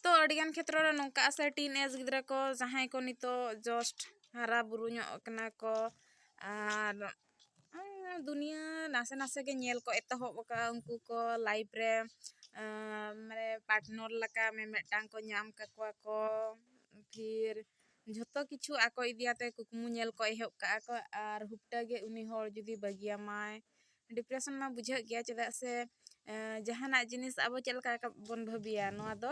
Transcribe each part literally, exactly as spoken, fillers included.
ᱛᱚ ᱟᱹᱰᱤᱜᱟᱱ ᱠᱷᱮᱛᱨᱚ ᱨᱮ ᱱᱚᱝᱠᱟ ᱥᱮ, teen age ᱜᱤᱫᱽᱨᱟᱹ ᱠᱚ ᱡᱟᱦᱟᱸᱭ ᱠᱚ ᱱᱤᱛᱚᱜ just ᱦᱟᱨᱟ ᱵᱩᱨᱩ ᱧᱚᱜ ᱠᱟᱱᱟ ᱠᱚ, ᱟᱨ ᱩᱸ, ᱫᱩᱱᱤᱭᱟᱹ ᱱᱟᱥᱮ ᱱᱟᱥᱮ ᱜᱮ ᱧᱮᱞ ᱠᱚ ᱮᱛᱚᱦᱚᱵ ᱟᱠᱟᱫᱼᱟ, ᱩᱱᱠᱩ ᱠᱚ life ᱨᱮ ᱟᱸ, ᱢᱟᱱᱮ partner ᱞᱮᱠᱟ ᱢᱤᱢᱤᱫᱴᱟᱝ ᱠᱚ ᱧᱟᱢ ᱠᱟᱠᱚᱣᱟ ᱠᱚ᱾ ᱯᱷᱤᱨ ᱡᱷᱚᱛᱚ ᱠᱤᱪᱷᱩ ᱟᱠᱚ ᱤᱫᱤᱭᱟᱛᱮ ᱠᱩᱠᱢᱩ ᱧᱮᱞ ᱠᱚ ᱮᱦᱚᱵ ᱠᱟᱜᱼᱟ ᱠᱚ, ᱟᱨ ᱦᱩᱯᱴᱟᱹ ᱜᱮ ᱩᱱᱤ ᱦᱚᱲ ᱡᱩᱫᱤ ᱵᱟᱹᱜᱤᱭᱟᱢᱟᱭ, depression ᱢᱟ ᱵᱩᱡᱷᱟᱹᱜ ᱜᱮᱭᱟ᱾ ᱪᱮᱫᱟᱜ ᱥᱮ ᱮᱸ, ᱡᱟᱦᱟᱱᱟᱜ ᱡᱤᱱᱤᱥ ᱟᱵᱚ ᱪᱮᱫ ᱞᱮᱠᱟ ᱵᱚᱱ ᱵᱷᱟᱹᱵᱤᱭᱟ, ᱱᱚᱣᱟ ᱫᱚ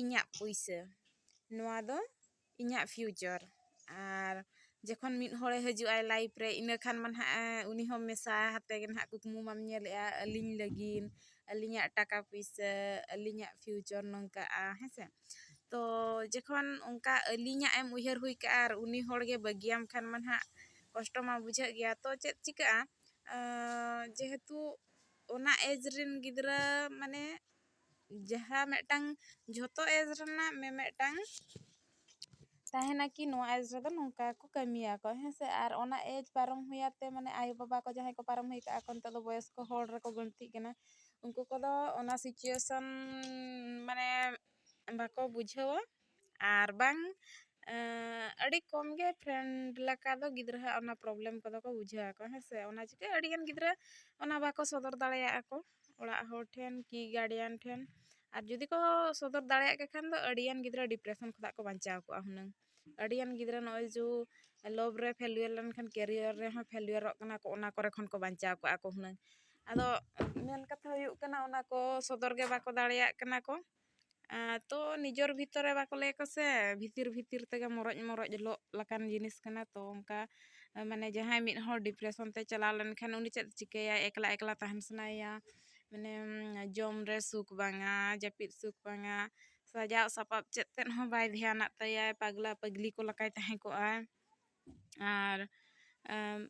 ᱤᱧᱟᱹᱜ ᱯᱩᱭᱥᱟᱹ, ᱱᱚᱣᱟ ᱫᱚ ᱤᱧᱟᱹᱜ future᱾ ᱟᱨ ᱡᱚᱠᱷᱚᱱ ᱢᱤᱫ ᱦᱚᱲᱮ ᱦᱤᱡᱩᱜᱼᱟᱭ life ᱨᱮ, ᱤᱱᱟᱹ ᱠᱷᱟᱱ ᱢᱟ ᱱᱟᱦᱟᱜ ᱩᱱᱤ ᱦᱚᱸ ᱢᱮᱥᱟ ᱦᱟᱛᱮ ᱜᱮ ᱱᱟᱦᱟᱜ ᱠᱩᱠᱢᱩ ᱢᱟᱢ ᱧᱮᱞᱮᱜᱼᱟ, ᱟᱹᱞᱤᱧ ᱞᱟᱹᱜᱤᱫ, ᱟᱹᱞᱤᱧᱟᱜ ᱴᱟᱠᱟ ᱯᱩᱭᱥᱟᱹ, ᱟᱹᱞᱤᱧᱟᱜ future ᱱᱚᱝᱠᱟᱜᱼᱟ, ᱦᱮᱸ ᱥᱮ᱾ ᱛᱚ ᱡᱚᱠᱷᱚᱱ ᱚᱱᱠᱟ ᱟᱹᱞᱤᱧᱟᱜ ᱮᱢ ᱩᱭᱦᱟᱹᱨ ᱦᱩᱭ ᱠᱟᱜᱼᱟ ᱟᱨ ᱩᱱᱤ ᱦᱚᱲ ᱜᱮ ᱵᱟᱹᱜᱤᱭᱟᱢ ᱠᱷᱟᱱ ᱢᱟ ᱱᱟᱦᱟᱜ ᱠᱚᱥᱴᱚ ᱢᱟ ᱵᱩᱡᱷᱟᱹᱜ ᱜᱮᱭᱟ᱾ ᱛᱚ ᱪᱮᱫ ᱪᱤᱠᱟᱹᱜᱼᱟ? ᱟᱸ, ᱡᱮᱦᱮᱛᱩ ᱚᱱᱟ age ᱨᱮᱱ ᱜᱤᱫᱽᱨᱟᱹ, ᱢᱟᱱᱮ ᱡᱟᱦᱟᱸ ᱢᱤᱫᱴᱟᱝ, ᱡᱷᱚᱛᱚ age ᱨᱮᱱᱟᱜ ᱢᱤᱢᱤᱫᱴᱟᱝ ᱛᱟᱦᱮᱱᱟ ᱠᱤ ᱱᱚᱣᱟ age ᱨᱮᱫᱚ ᱱᱚᱝᱠᱟ ᱠᱚ ᱠᱟᱹᱢᱤᱭᱟᱠᱚ, ᱦᱮᱸ ᱥᱮ᱾ ᱟᱨ ᱚᱱᱟ age ᱯᱟᱨᱚᱢ ᱦᱩᱭ ᱟᱛᱮ, ᱢᱟᱱᱮ ᱟᱭᱳᱼᱵᱟᱵᱟ ᱠᱚ ᱡᱟᱦᱟᱸᱭ ᱠᱚ ᱯᱟᱨᱚᱢ ᱦᱩᱭ ᱠᱟᱜᱼᱟ ᱠᱚ, ᱱᱤᱛᱚᱜ ᱫᱚ ᱵᱚᱭᱚᱥᱠᱚ ᱦᱚᱲ ᱨᱮᱠᱚ ᱜᱚᱱᱛᱤᱜ ᱠᱟᱱᱟ᱾ ᱩᱱᱠᱩ ᱠᱚᱫᱚ ᱚᱱᱟ situation, ᱢᱟᱱᱮ ᱵᱟᱠᱚ ᱵᱩᱡᱷᱟᱹᱣᱟ᱾ ᱟᱨ ᱵᱟᱝ, ᱮᱸ, ᱟᱹᱰᱤ ᱠᱚᱢ ᱜᱮ friend ᱞᱮᱠᱟ ᱫᱚ ᱜᱤᱫᱽᱨᱟᱹᱣᱟᱜ ᱚᱱᱟ problem ᱠᱚᱫᱚ ᱠᱚ ᱵᱩᱡᱷᱟᱹᱣ ᱟᱠᱚ, ᱦᱮᱸ ᱥᱮ᱾ ᱚᱱᱟ ᱪᱤᱠᱟᱹ ᱟᱹᱰᱤᱜᱟᱱ ᱜᱤᱫᱽᱨᱟᱹ ᱚᱱᱟ ᱵᱟᱠᱚ ᱥᱚᱫᱚᱨ ᱫᱟᱲᱮᱭᱟᱜᱼᱟ ᱠᱚ ᱚᱲᱟᱜ ᱦᱚᱲ ᱴᱷᱮᱱ ᱠᱤ guardian ᱴᱷᱮᱱ᱾ ᱟᱨ ᱡᱩᱫᱤ ᱠᱚ ᱥᱚᱫᱚᱨ ᱫᱟᱲᱮᱭᱟᱜ ᱠᱮ ᱠᱷᱟᱱ ᱫᱚ ᱟᱹᱰᱤᱜᱟᱱ ᱜᱤᱫᱽᱨᱟᱹ depression ᱠᱷᱚᱱᱟᱜ ᱠᱚ ᱵᱟᱧᱪᱟᱣ ᱠᱚᱜᱼᱟ ᱦᱩᱱᱟᱹᱝ᱾ ᱟᱹᱰᱤᱜᱟᱱ ᱜᱤᱫᱽᱨᱟᱹ ᱱᱚᱜᱼᱚᱭ ᱡᱮ love ᱨᱮ failure ᱞᱮᱱᱠᱷᱟᱱ career ᱨᱮᱦᱚᱸ failureᱚᱜ ᱠᱟᱱᱟ ᱠᱚ, ᱚᱱᱟ ᱠᱚᱨᱮ ᱠᱷᱚᱱ ᱠᱚ ᱵᱟᱧᱪᱟᱣ ᱠᱚᱜᱼᱟ ᱠᱚ ᱦᱩᱱᱟᱹᱝ᱾ ᱟᱫᱚ ᱢᱮᱱ ᱠᱟᱛᱷᱟ ᱦᱩᱭᱩᱜ ᱠᱟᱱᱟ, ᱚᱱᱟ ᱠᱚ ᱥᱚᱫᱚᱨ ᱜᱮ ᱵᱟᱠᱚ ᱫᱟᱲᱮᱭᱟᱜ ᱠᱟᱱᱟ ᱠᱚ᱾ ᱟᱨ ᱛᱚ ᱱᱤᱡᱚᱨ ᱵᱷᱤᱛᱚᱨ ᱨᱮ ᱵᱟᱠᱚ ᱞᱟᱹᱭ ᱟᱠᱚ ᱥᱮ, ᱵᱷᱤᱛᱤᱨ ᱵᱷᱤᱛᱤᱨ ᱛᱮᱜᱮ ᱢᱚᱨᱚᱡ ᱢᱚᱨᱚᱡ ᱞᱚᱜ ᱞᱮᱠᱟᱱ ᱡᱤᱱᱤᱥ ᱠᱟᱱᱟ᱾ ᱛᱚ ᱚᱱᱠᱟ, ᱢᱟᱱᱮ ᱡᱟᱦᱟᱸᱭ ᱢᱤᱫ ᱦᱚᱲ depression ᱛᱮ ᱪᱟᱞᱟᱣ ᱞᱮᱱᱠᱷᱟᱱ ᱩᱱᱤ ᱪᱮᱫ ᱪᱤᱠᱟᱹᱭᱟᱭ? ᱮᱠᱞᱟ ᱮᱠᱞᱟ ᱛᱟᱦᱮᱱ ᱥᱟᱱᱟᱭᱮᱭᱟ, ᱢᱟᱱᱮ ᱡᱚᱢ ᱨᱮ ᱥᱩᱠ ᱵᱟᱝᱟ, ᱡᱟᱹᱯᱤᱫ ᱥᱩᱠ ᱵᱟᱝᱟ, ᱥᱟᱡᱟᱣ ᱥᱟᱯᱟᱵ ᱪᱮᱫ ᱛᱮᱫ ᱦᱚᱸ ᱵᱟᱭ ᱫᱷᱮᱭᱟᱱᱟᱜ ᱛᱟᱭᱟ, ᱯᱟᱜᱽᱞᱟ ᱯᱟᱜᱽᱞᱤ ᱠᱚ ᱞᱮᱠᱟᱭ ᱛᱟᱦᱮᱸ ᱠᱚᱜᱼᱟ᱾ ᱟᱨ, ᱮᱢ,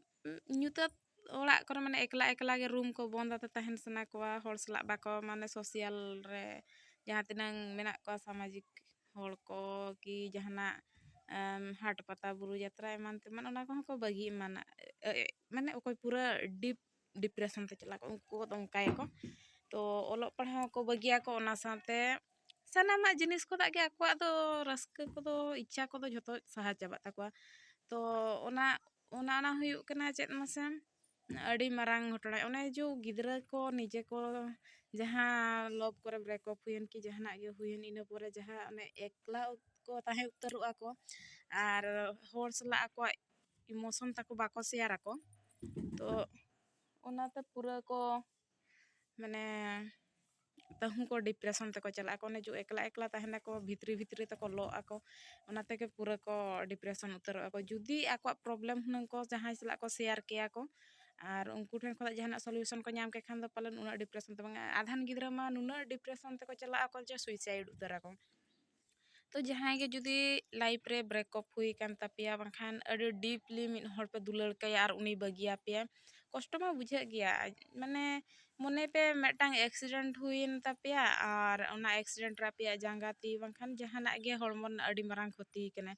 ᱧᱩᱛᱟᱹᱛ ᱚᱲᱟᱜ ᱠᱚᱨᱮ, ᱢᱟᱱᱮ ᱮᱠᱞᱟ ᱮᱠᱞᱟ ᱜᱮ room ᱠᱚ ᱵᱚᱱᱫ ᱟᱛᱮ ᱛᱟᱦᱮᱱ ᱥᱟᱱᱟ ᱠᱚᱣᱟ, ᱦᱚᱲ ᱥᱟᱞᱟᱜ ᱵᱟᱠᱚ, ᱢᱟᱱᱮ social ᱨᱮ ᱡᱟᱦᱟᱸ ᱛᱤᱱᱟᱹᱝ ᱢᱮᱱᱟᱜ ᱠᱚᱣᱟ ᱥᱟᱢᱟᱡᱤᱠ ᱦᱚᱲ ᱠᱚ ᱠᱤ ᱡᱟᱦᱟᱱᱟᱜ, ᱮᱢ, ᱦᱟᱴ ᱯᱟᱛᱟ ᱵᱩᱨᱩ ᱡᱟᱛᱨᱟ ᱮᱢᱟᱱ ᱛᱮᱢᱟᱱ, ᱚᱱᱟ ᱠᱚᱦᱚᱸ ᱠᱚ ᱵᱟᱹᱜᱤ ᱮᱢᱟᱱᱟ᱾ ᱮ, ᱮ, ᱢᱟᱱᱮ ᱚᱠᱚᱭ ᱯᱩᱨᱟᱹ deep depression ᱛᱮ ᱪᱟᱞᱟᱜ ᱠᱚ, ᱩᱱᱠᱩ ᱠᱚᱫᱚ ᱚᱱᱠᱟᱭᱟᱠᱚ᱾ ᱛᱚ ᱚᱞᱚᱜ ᱯᱟᱲᱦᱟᱣ ᱠᱚ ᱵᱟᱹᱜᱤᱭᱟᱠᱚ, ᱚᱱᱟ ᱥᱟᱶᱛᱮ ᱥᱟᱱᱟᱢᱟᱜ ᱡᱤᱱᱤᱥ ᱠᱷᱚᱱᱟᱜ ᱜᱮ ᱟᱠᱚᱣᱟᱜ ᱫᱚ ᱨᱟᱹᱥᱠᱟᱹ ᱠᱚᱫᱚ, ᱤᱪᱪᱷᱟ ᱠᱚᱫᱚ ᱡᱷᱚᱛᱚ ᱥᱟᱦᱟ ᱪᱟᱵᱟᱜ ᱛᱟᱠᱚᱣᱟ᱾ ᱛᱚ ᱚᱱᱟ, ᱚᱱᱟ, ᱚᱱᱟ ᱦᱩᱭᱩᱜ ᱠᱟᱱᱟ ᱪᱮᱫ ᱢᱟᱥᱮ, ᱟᱹᱰᱤ ᱢᱟᱨᱟᱝ ᱜᱷᱚᱴᱚᱱᱟ᱾ ᱚᱱᱮ ᱡᱮ ᱜᱤᱫᱽᱨᱟᱹ ᱠᱚ ᱱᱤᱡᱮ ᱠᱚ ᱡᱟᱦᱟᱸ love ᱠᱚᱨᱮ breakup ᱦᱩᱭᱮᱱ ᱠᱤ ᱡᱟᱦᱟᱱᱟᱜ ᱜᱮ ᱦᱩᱭᱮᱱ, ᱤᱱᱟᱹ ᱯᱚᱨᱮ ᱡᱟᱦᱟᱸ ᱚᱱᱮ ᱮᱠᱞᱟ ᱠᱚ ᱛᱟᱦᱮᱸ ᱩᱛᱟᱹᱨᱚᱜᱼᱟ ᱠᱚ, ᱟᱨ ᱦᱚᱲ ᱥᱟᱞᱟᱜ ᱟᱠᱚᱣᱟᱜ emotion ᱛᱟᱠᱚ ᱵᱟᱠᱚ share ᱟᱠᱚ᱾ ᱛᱚ ᱚᱱᱟᱛᱮ ᱯᱩᱨᱟᱹ ᱠᱚ ᱢᱟᱱᱮ ᱛᱟᱹᱦᱩ ᱠᱚ depression ᱛᱮᱠᱚ ᱪᱟᱞᱟᱜ ᱟᱠᱚ, ᱚᱱᱮ ᱡᱮ ᱮᱠᱞᱟ ᱮᱠᱞᱟ ᱛᱟᱦᱮᱱᱟᱠᱚ, ᱵᱷᱤᱛᱨᱤ ᱵᱷᱤᱛᱨᱤ ᱛᱮᱠᱚ ᱞᱚᱜ ᱟᱠᱚ, ᱚᱱᱟ ᱛᱮᱜᱮ ᱯᱩᱨᱟᱹ ᱠᱚ depression ᱩᱛᱟᱹᱨᱚᱜ ᱟᱠᱚ᱾ ᱡᱩᱫᱤ ᱟᱠᱚᱣᱟᱜ problem ᱦᱩᱱᱟᱹᱝ ᱠᱚ ᱡᱟᱦᱟᱸᱭ ᱥᱟᱞᱟᱜ ᱠᱚ share ᱠᱮᱭᱟ ᱠᱚ, ᱟᱨ ᱩᱱᱠᱩ ᱴᱷᱮᱱ ᱠᱷᱚᱱᱟᱜ ᱡᱟᱦᱟᱱᱟᱜ solution ᱠᱚ ᱧᱟᱢ ᱠᱮ ᱠᱷᱟᱱ ᱫᱚ ᱯᱟᱞᱮᱱ ᱩᱱᱟᱹᱜ depression ᱫᱚ ᱵᱟᱝ᱾ ᱟᱫᱷᱟᱱ ᱜᱤᱫᱽᱨᱟᱹ ᱢᱟ ᱱᱩᱱᱟᱹᱜ depression ᱛᱮᱠᱚ ᱪᱟᱞᱟᱜ ᱟᱠᱚ ᱡᱮ suicide ᱩᱛᱟᱹᱨ ᱟᱠᱚ᱾ ᱛᱚ ᱡᱟᱦᱟᱸᱭ ᱜᱮ ᱡᱩᱫᱤ life ᱨᱮ breakup ᱦᱩᱭ ᱟᱠᱟᱱ ᱛᱟᱯᱮᱭᱟ, ᱵᱟᱝᱠᱷᱟᱱ ᱟᱹᱰᱤ deeply ᱢᱤᱫ ᱦᱚᱲ ᱯᱮ ᱫᱩᱞᱟᱹᱲ ᱠᱟᱭᱟ ᱟᱨ ᱩᱱᱤ ᱵᱟᱹᱜᱤᱭᱟᱯᱮᱭᱟ, ᱠᱚᱥᱴᱚ ᱢᱟ ᱵᱩᱡᱷᱟᱹᱜ ᱜᱮᱭᱟ᱾ ᱢᱟᱱᱮ ᱢᱚᱱᱮ ᱯᱮ ᱢᱤᱫᱴᱟᱝ accident ᱦᱩᱭᱮᱱ ᱛᱟᱯᱮᱭᱟ ᱟᱨ ᱚᱱᱟ accident ᱨᱮ ᱟᱯᱮᱭᱟᱜ ᱡᱟᱸᱜᱟ ᱛᱤ ᱵᱟᱝᱠᱷᱟᱱ ᱡᱟᱦᱟᱱᱟᱜ ᱜᱮ ᱦᱚᱲᱢᱚ ᱨᱮᱱᱟᱜ ᱟᱹᱰᱤ ᱢᱟᱨᱟᱝ ᱠᱷᱚᱛᱤ ᱠᱟᱱᱟ᱾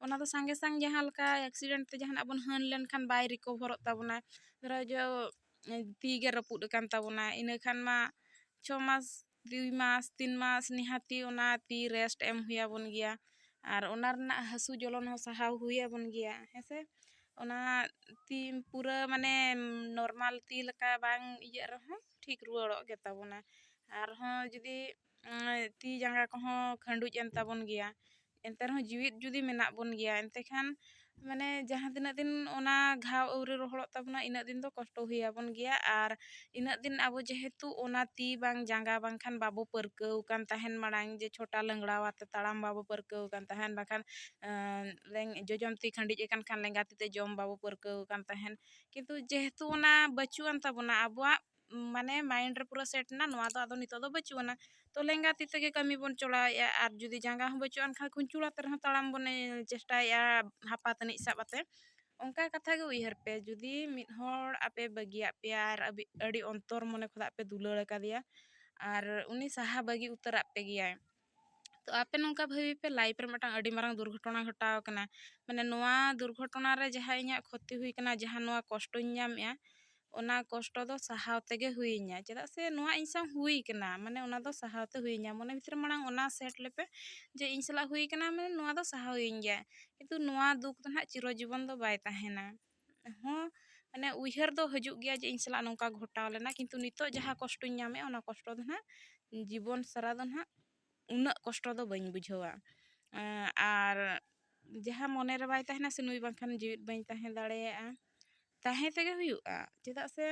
ᱚᱱᱟ ᱫᱚ ᱥᱟᱸᱜᱮ ᱥᱟᱝ ᱡᱟᱦᱟᱸ ᱞᱮᱠᱟ accident ᱛᱮ ᱡᱟᱦᱟᱱᱟᱜ ᱵᱚᱱ ᱦᱟᱹᱱ ᱞᱮᱱᱠᱷᱟᱱ ᱵᱟᱭ recoverᱚᱜ ᱛᱟᱵᱚᱱᱟ᱾ ᱫᱷᱚᱨᱚ ᱡᱚ ᱛᱤ ᱜᱮ ᱨᱟᱹᱯᱩᱫ ᱟᱠᱟᱱ ᱛᱟᱵᱚᱱᱟ, ᱤᱱᱟᱹ ᱠᱷᱟᱱ ᱢᱟ ᱪᱷᱚ ᱢᱟᱥ, ᱫᱩᱭ ᱢᱟᱥ, ᱛᱤᱱ ᱢᱟᱥ ᱱᱤᱦᱟᱹᱛᱤ ᱚᱱᱟ ᱛᱤ rest ᱮᱢ ᱦᱩᱭ ᱟᱵᱚᱱ ᱜᱮᱭᱟ᱾ ᱟᱨ ᱚᱱᱟ ᱨᱮᱱᱟᱜ ᱦᱟᱹᱥᱩ ᱡᱚᱞᱚᱱ ᱦᱚᱸ ᱥᱟᱦᱟᱣ ᱦᱩᱭ ᱟᱵᱚᱱ ᱜᱮᱭᱟ, ᱦᱮᱸ ᱥᱮ? ᱚᱱᱟ ᱛᱤ ᱯᱩᱨᱟᱹ ᱢᱟᱱᱮ normal ᱛᱤ ᱞᱮᱠᱟ ᱵᱟᱝ ᱤᱭᱟᱹᱜ ᱨᱮᱦᱚᱸ ᱴᱷᱤᱠ ᱨᱩᱣᱟᱹᱲᱚᱜ ᱜᱮ ᱛᱟᱵᱚᱱᱟ᱾ ᱟᱨᱦᱚᱸ ᱡᱩᱫᱤ, ᱩᱸ, ᱛᱤ ᱡᱟᱸᱜᱟ ᱠᱚᱦᱚᱸ ᱠᱷᱟᱹᱸᱰᱩᱡ ᱮᱱ ᱛᱟᱵᱚᱱ ᱜᱮᱭᱟ, ᱮᱱᱛᱮ ᱨᱮᱦᱚᱸ ᱡᱤᱣᱤᱫ ᱡᱩᱫᱤ ᱢᱮᱱᱟᱜ ᱵᱚᱱ ᱜᱮᱭᱟ, ᱮᱱᱛᱮ ᱠᱷᱟᱱ ᱢᱟᱱᱮ ᱡᱟᱦᱟᱸ ᱛᱤᱱᱟᱹᱜ ᱫᱤᱱ ᱚᱱᱟ ᱜᱷᱟᱣ ᱟᱹᱣᱨᱤ ᱨᱚᱦᱚᱲᱚᱜ ᱛᱟᱵᱚᱱᱟ, ᱤᱱᱟᱹᱜ ᱫᱤᱱ ᱫᱚ ᱠᱚᱥᱴᱚ ᱦᱩᱭ ᱟᱵᱚᱱ ᱜᱮᱭᱟ᱾ ᱟᱨ ᱤᱱᱟᱹᱜ ᱫᱤᱱ ᱟᱵᱚ ᱡᱮᱦᱮᱛᱩ ᱚᱱᱟ ᱛᱤ ᱵᱟᱝ ᱡᱟᱸᱜᱟ ᱵᱟᱝᱠᱷᱟᱱ ᱵᱟᱵᱚ ᱯᱟᱹᱨᱠᱟᱹᱣ ᱟᱠᱟᱱ ᱛᱟᱦᱮᱱ, ᱢᱟᱲᱟᱝ ᱡᱮ ᱪᱷᱚᱴᱟ ᱞᱟᱝᱲᱟᱣ ᱟᱛᱮ ᱛᱟᱲᱟᱢ ᱵᱟᱵᱚ ᱯᱟᱹᱨᱠᱟᱹᱣ ᱟᱠᱟᱱ ᱛᱟᱦᱮᱱ, ᱵᱟᱝᱠᱷᱟᱱ, ᱟᱸ, ᱞᱮᱝ-, ᱡᱚᱡᱚᱢ ᱛᱤ ᱠᱷᱟᱹᱸᱰᱤᱡ ᱟᱠᱟᱱ ᱠᱷᱟᱱ ᱞᱮᱸᱜᱟ ᱛᱤ ᱛᱮ ᱡᱚᱢ ᱵᱟᱵᱚ ᱯᱟᱹᱨᱠᱟᱹᱣ ᱟᱠᱟᱱ ᱛᱟᱦᱮᱱ᱾ ᱠᱤᱱᱛᱩ ᱡᱮᱦᱮᱛᱩ ᱚᱱᱟ ᱵᱟᱹᱪᱩᱜ ᱟᱱ ᱛᱟᱵᱚᱱᱟ, ᱟᱵᱚᱣᱟᱜ ᱢᱟᱱᱮ mind ᱨᱮ ᱯᱩᱨᱟᱹ set ᱮᱱᱟ, ᱱᱚᱣᱟ ᱫᱚ ᱟᱫᱚ ᱱᱤᱛᱚᱜ ᱫᱚ ᱵᱟᱹᱪᱩᱜ ᱟᱱᱟ᱾ ᱛᱚ ᱞᱮᱸᱜᱟ ᱛᱤ ᱛᱮᱜᱮ ᱠᱟᱹᱢᱤ ᱵᱚᱱ ᱪᱚᱲᱟᱣᱮᱫᱼᱟ, ᱟᱨ ᱡᱩᱫᱤ ᱡᱟᱸᱜᱟ ᱦᱚᱸ ᱵᱟᱹᱪᱩᱜ ᱟᱱ ᱠᱷᱟᱱ ᱠᱷᱩᱧᱪᱩᱲ ᱟᱛᱮ ᱨᱮᱦᱚᱸ ᱛᱟᱲᱟᱢ ᱵᱚᱱ ᱪᱮᱥᱴᱟᱭᱮᱫᱼᱟ ᱦᱟᱯᱟ ᱛᱟᱹᱱᱤᱡ ᱥᱟᱵ ᱟᱛᱮ᱾ ᱚᱱᱠᱟ ᱠᱟᱛᱷᱟ ᱜᱮ ᱩᱭᱦᱟᱹᱨ ᱯᱮ, ᱡᱩᱫᱤ ᱢᱤᱫ ᱦᱚᱲ ᱟᱯᱮ ᱵᱟᱹᱜᱤᱭᱟᱜ ᱯᱮᱭᱟ ᱟᱨ ᱟᱹᱵᱤ-, ᱟᱹᱰᱤ ᱚᱱᱛᱚᱨ ᱢᱚᱱᱮ ᱠᱷᱚᱱᱟᱜ ᱯᱮ ᱫᱩᱞᱟᱹᱲ ᱟᱠᱟᱫᱮᱭᱟ ᱟᱨ ᱩᱱᱤ ᱥᱟᱦᱟ ᱵᱟᱹᱜᱤ ᱩᱛᱟᱹᱨᱟᱜ ᱯᱮ ᱜᱮᱭᱟᱭ, ᱛᱚ ᱟᱯᱮ ᱱᱚᱝᱠᱟ ᱵᱷᱟᱹᱵᱤ ᱯᱮ, life ᱨᱮ ᱢᱤᱫᱴᱟᱝ ᱟᱹᱰᱤ ᱢᱟᱨᱟᱝ ᱫᱩᱨᱜᱷᱚᱴᱚᱱᱟ ᱜᱷᱚᱴᱟᱣ ᱟᱠᱟᱱᱟ᱾ ᱢᱟᱱᱮ ᱱᱚᱣᱟ ᱫᱩᱨᱜᱷᱚᱴᱚᱱᱟ ᱨᱮ ᱡᱟᱦᱟᱸ ᱤᱧᱟᱹᱜ ᱠᱷᱚᱛᱤ ᱦᱩᱭ ᱟᱠᱟᱱᱟ, ᱡᱟᱦᱟᱸ ᱱᱚᱣᱟ ᱠᱚᱥᱴᱚᱧ ᱧᱟᱢᱮᱜᱼᱟ, ᱚᱱᱟ ᱠᱚᱥᱴᱚ ᱫᱚ ᱥᱟᱦᱟᱣ ᱛᱮᱜᱮ ᱦᱩᱭᱤᱧᱟ᱾ ᱪᱮᱫᱟᱜ ᱥᱮ ᱱᱚᱣᱟ ᱤᱧ ᱥᱟᱶ ᱦᱩᱭ ᱠᱟᱱᱟ, ᱢᱟᱱᱮ ᱚᱱᱟ ᱫᱚ ᱥᱟᱦᱟᱣ ᱛᱮ ᱦᱩᱭᱤᱧᱟ᱾ ᱢᱚᱱᱮ ᱵᱷᱤᱛᱨᱤ ᱢᱟᱲᱟᱝ ᱚᱱᱟ set ᱞᱮᱯᱮ ᱡᱮ ᱤᱧ ᱥᱟᱞᱟᱜ ᱦᱩᱭ ᱠᱟᱱᱟ, ᱢᱟᱱᱮ ᱱᱚᱣᱟ ᱫᱚ ᱥᱟᱦᱟᱣ ᱦᱩᱭᱤᱧ ᱜᱮᱭᱟ, ᱠᱤᱱᱛᱩ ᱱᱚᱣᱟ ᱫᱩᱠ ᱫᱚ ᱱᱟᱦᱟᱜ ᱪᱤᱨᱚ ᱡᱤᱵᱚᱱ ᱫᱚ ᱵᱟᱭ ᱛᱟᱦᱮᱱᱟ᱾ ᱦᱚᱸ, ᱢᱟᱱᱮ ᱩᱭᱦᱟᱹᱨ ᱫᱚ ᱦᱤᱡᱩᱜ ᱜᱮᱭᱟ ᱡᱮ ᱤᱧ ᱥᱟᱞᱟᱜ ᱱᱚᱝᱠᱟ ᱜᱷᱚᱴᱟᱣ ᱞᱮᱱᱟ, ᱠᱤᱱᱛᱩ ᱱᱤᱛᱚᱜ ᱡᱟᱦᱟᱸ ᱠᱚᱥᱴᱚᱧ ᱧᱟᱢᱮᱫᱼᱟ, ᱚᱱᱟ ᱠᱚᱥᱴᱚ ᱫᱚ ᱱᱟᱦᱟᱜ ᱡᱤᱵᱚᱱ ᱥᱟᱨᱟ ᱫᱚ ᱱᱟᱦᱟᱜ ᱩᱱᱟᱹᱜ ᱠᱚᱥᱴᱚ ᱫᱚ ᱵᱟᱹᱧ ᱵᱩᱡᱷᱟᱹᱣᱟ᱾ ᱮᱸ, ᱟᱨ ᱡᱟᱦᱟᱸ ᱢᱚᱱᱮ ᱨᱮ ᱵᱟᱭ ᱛᱟᱦᱮᱱᱟ ᱥᱮ, ᱱᱩᱭ ᱵᱟᱝᱠᱷᱟᱱ ᱡᱤᱣᱤᱫ ᱵᱟᱹᱧ ᱛᱟᱦᱮᱸ ᱫᱟᱲᱮᱭᱟᱜᱼᱟ᱾ ᱛᱟᱦᱮᱸ ᱛᱮᱜᱮ ᱦᱩᱭᱩᱜᱼᱟ, ᱪᱮᱫᱟᱜ ᱥᱮ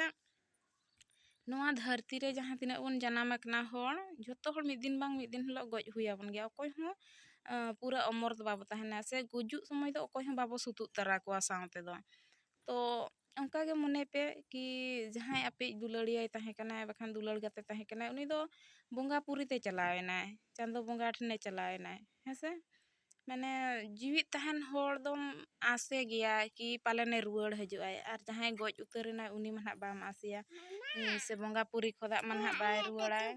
ᱱᱚᱣᱟ ᱫᱷᱟᱹᱨᱛᱤ ᱨᱮ ᱡᱟᱦᱟᱸ ᱛᱤᱱᱟᱹᱜ ᱵᱚᱱ ᱡᱟᱱᱟᱢ ᱟᱠᱟᱱᱟ ᱦᱚᱲ, ᱡᱷᱚᱛᱚ ᱦᱚᱲ ᱢᱤᱫ ᱫᱤᱱ ᱵᱟᱝ ᱢᱤᱫ ᱫᱤᱱ ᱦᱤᱞᱳᱜ ᱜᱚᱡ ᱦᱩᱭ ᱟᱵᱚᱱ ᱜᱮᱭᱟ᱾ ᱚᱠᱚᱭ ᱦᱚᱸ, ᱟᱸ, ᱯᱩᱨᱟᱹ ᱚᱢᱚᱨ ᱫᱚ ᱵᱟᱵᱚ ᱛᱟᱦᱮᱱᱟ, ᱥᱮ ᱜᱩᱡᱩᱜ ᱥᱚᱢᱚᱭ ᱫᱚ ᱚᱠᱚᱭ ᱦᱚᱸ ᱵᱟᱵᱚ ᱥᱩᱛᱩᱜ ᱛᱟᱨᱟ ᱠᱚᱣᱟ ᱥᱟᱶ ᱛᱮᱫᱚ᱾ ᱛᱚ ᱚᱱᱠᱟ ᱜᱮ ᱢᱚᱱᱮ ᱯᱮ ᱠᱤ ᱡᱟᱦᱟᱸᱭ ᱟᱯᱮᱭᱤᱡ ᱫᱩᱞᱟᱹᱲᱤᱭᱟᱹᱭ ᱛᱟᱦᱮᱸ ᱠᱟᱱᱟᱭ, ᱵᱟᱠᱷᱟᱱ ᱫᱩᱞᱟᱹᱲ ᱜᱟᱛᱮ ᱛᱟᱦᱮᱸ ᱠᱟᱱᱟᱭ, ᱩᱱᱤ ᱫᱚ ᱵᱚᱸᱜᱟ ᱯᱩᱨᱤ ᱛᱮ ᱪᱟᱞᱟᱣ ᱮᱱᱟᱭ, ᱪᱟᱸᱫᱚ ᱵᱚᱸᱜᱟ ᱴᱷᱮᱱᱮ ᱪᱟᱞᱟᱣ ᱮᱱᱟᱭ, ᱦᱮᱸ ᱥᱮ? ᱢᱟᱱᱮ ᱡᱤᱣᱤᱫ ᱛᱟᱦᱮᱱ ᱦᱚᱲ ᱫᱚᱢ ᱟᱥᱮ ᱜᱮᱭᱟ ᱠᱤ ᱯᱟᱞᱮᱱᱮ ᱨᱩᱣᱟᱹᱲ ᱦᱤᱡᱩᱜ ᱟᱭ, ᱟᱨ ᱡᱟᱦᱟᱸᱭ ᱜᱚᱡ ᱩᱛᱟᱹᱨ ᱮᱱᱟᱭ, ᱩᱱᱤ ᱢᱟ ᱱᱟᱦᱟᱜ ᱵᱟᱢ ᱟᱥᱮᱭᱟ᱾ ᱩᱸ, ᱥᱮ ᱵᱚᱸᱜᱟ ᱯᱩᱨᱤ ᱠᱷᱚᱱᱟᱜ ᱢᱟ ᱱᱟᱦᱟᱜ ᱵᱟᱭ ᱨᱩᱣᱟᱹᱲᱟᱭ᱾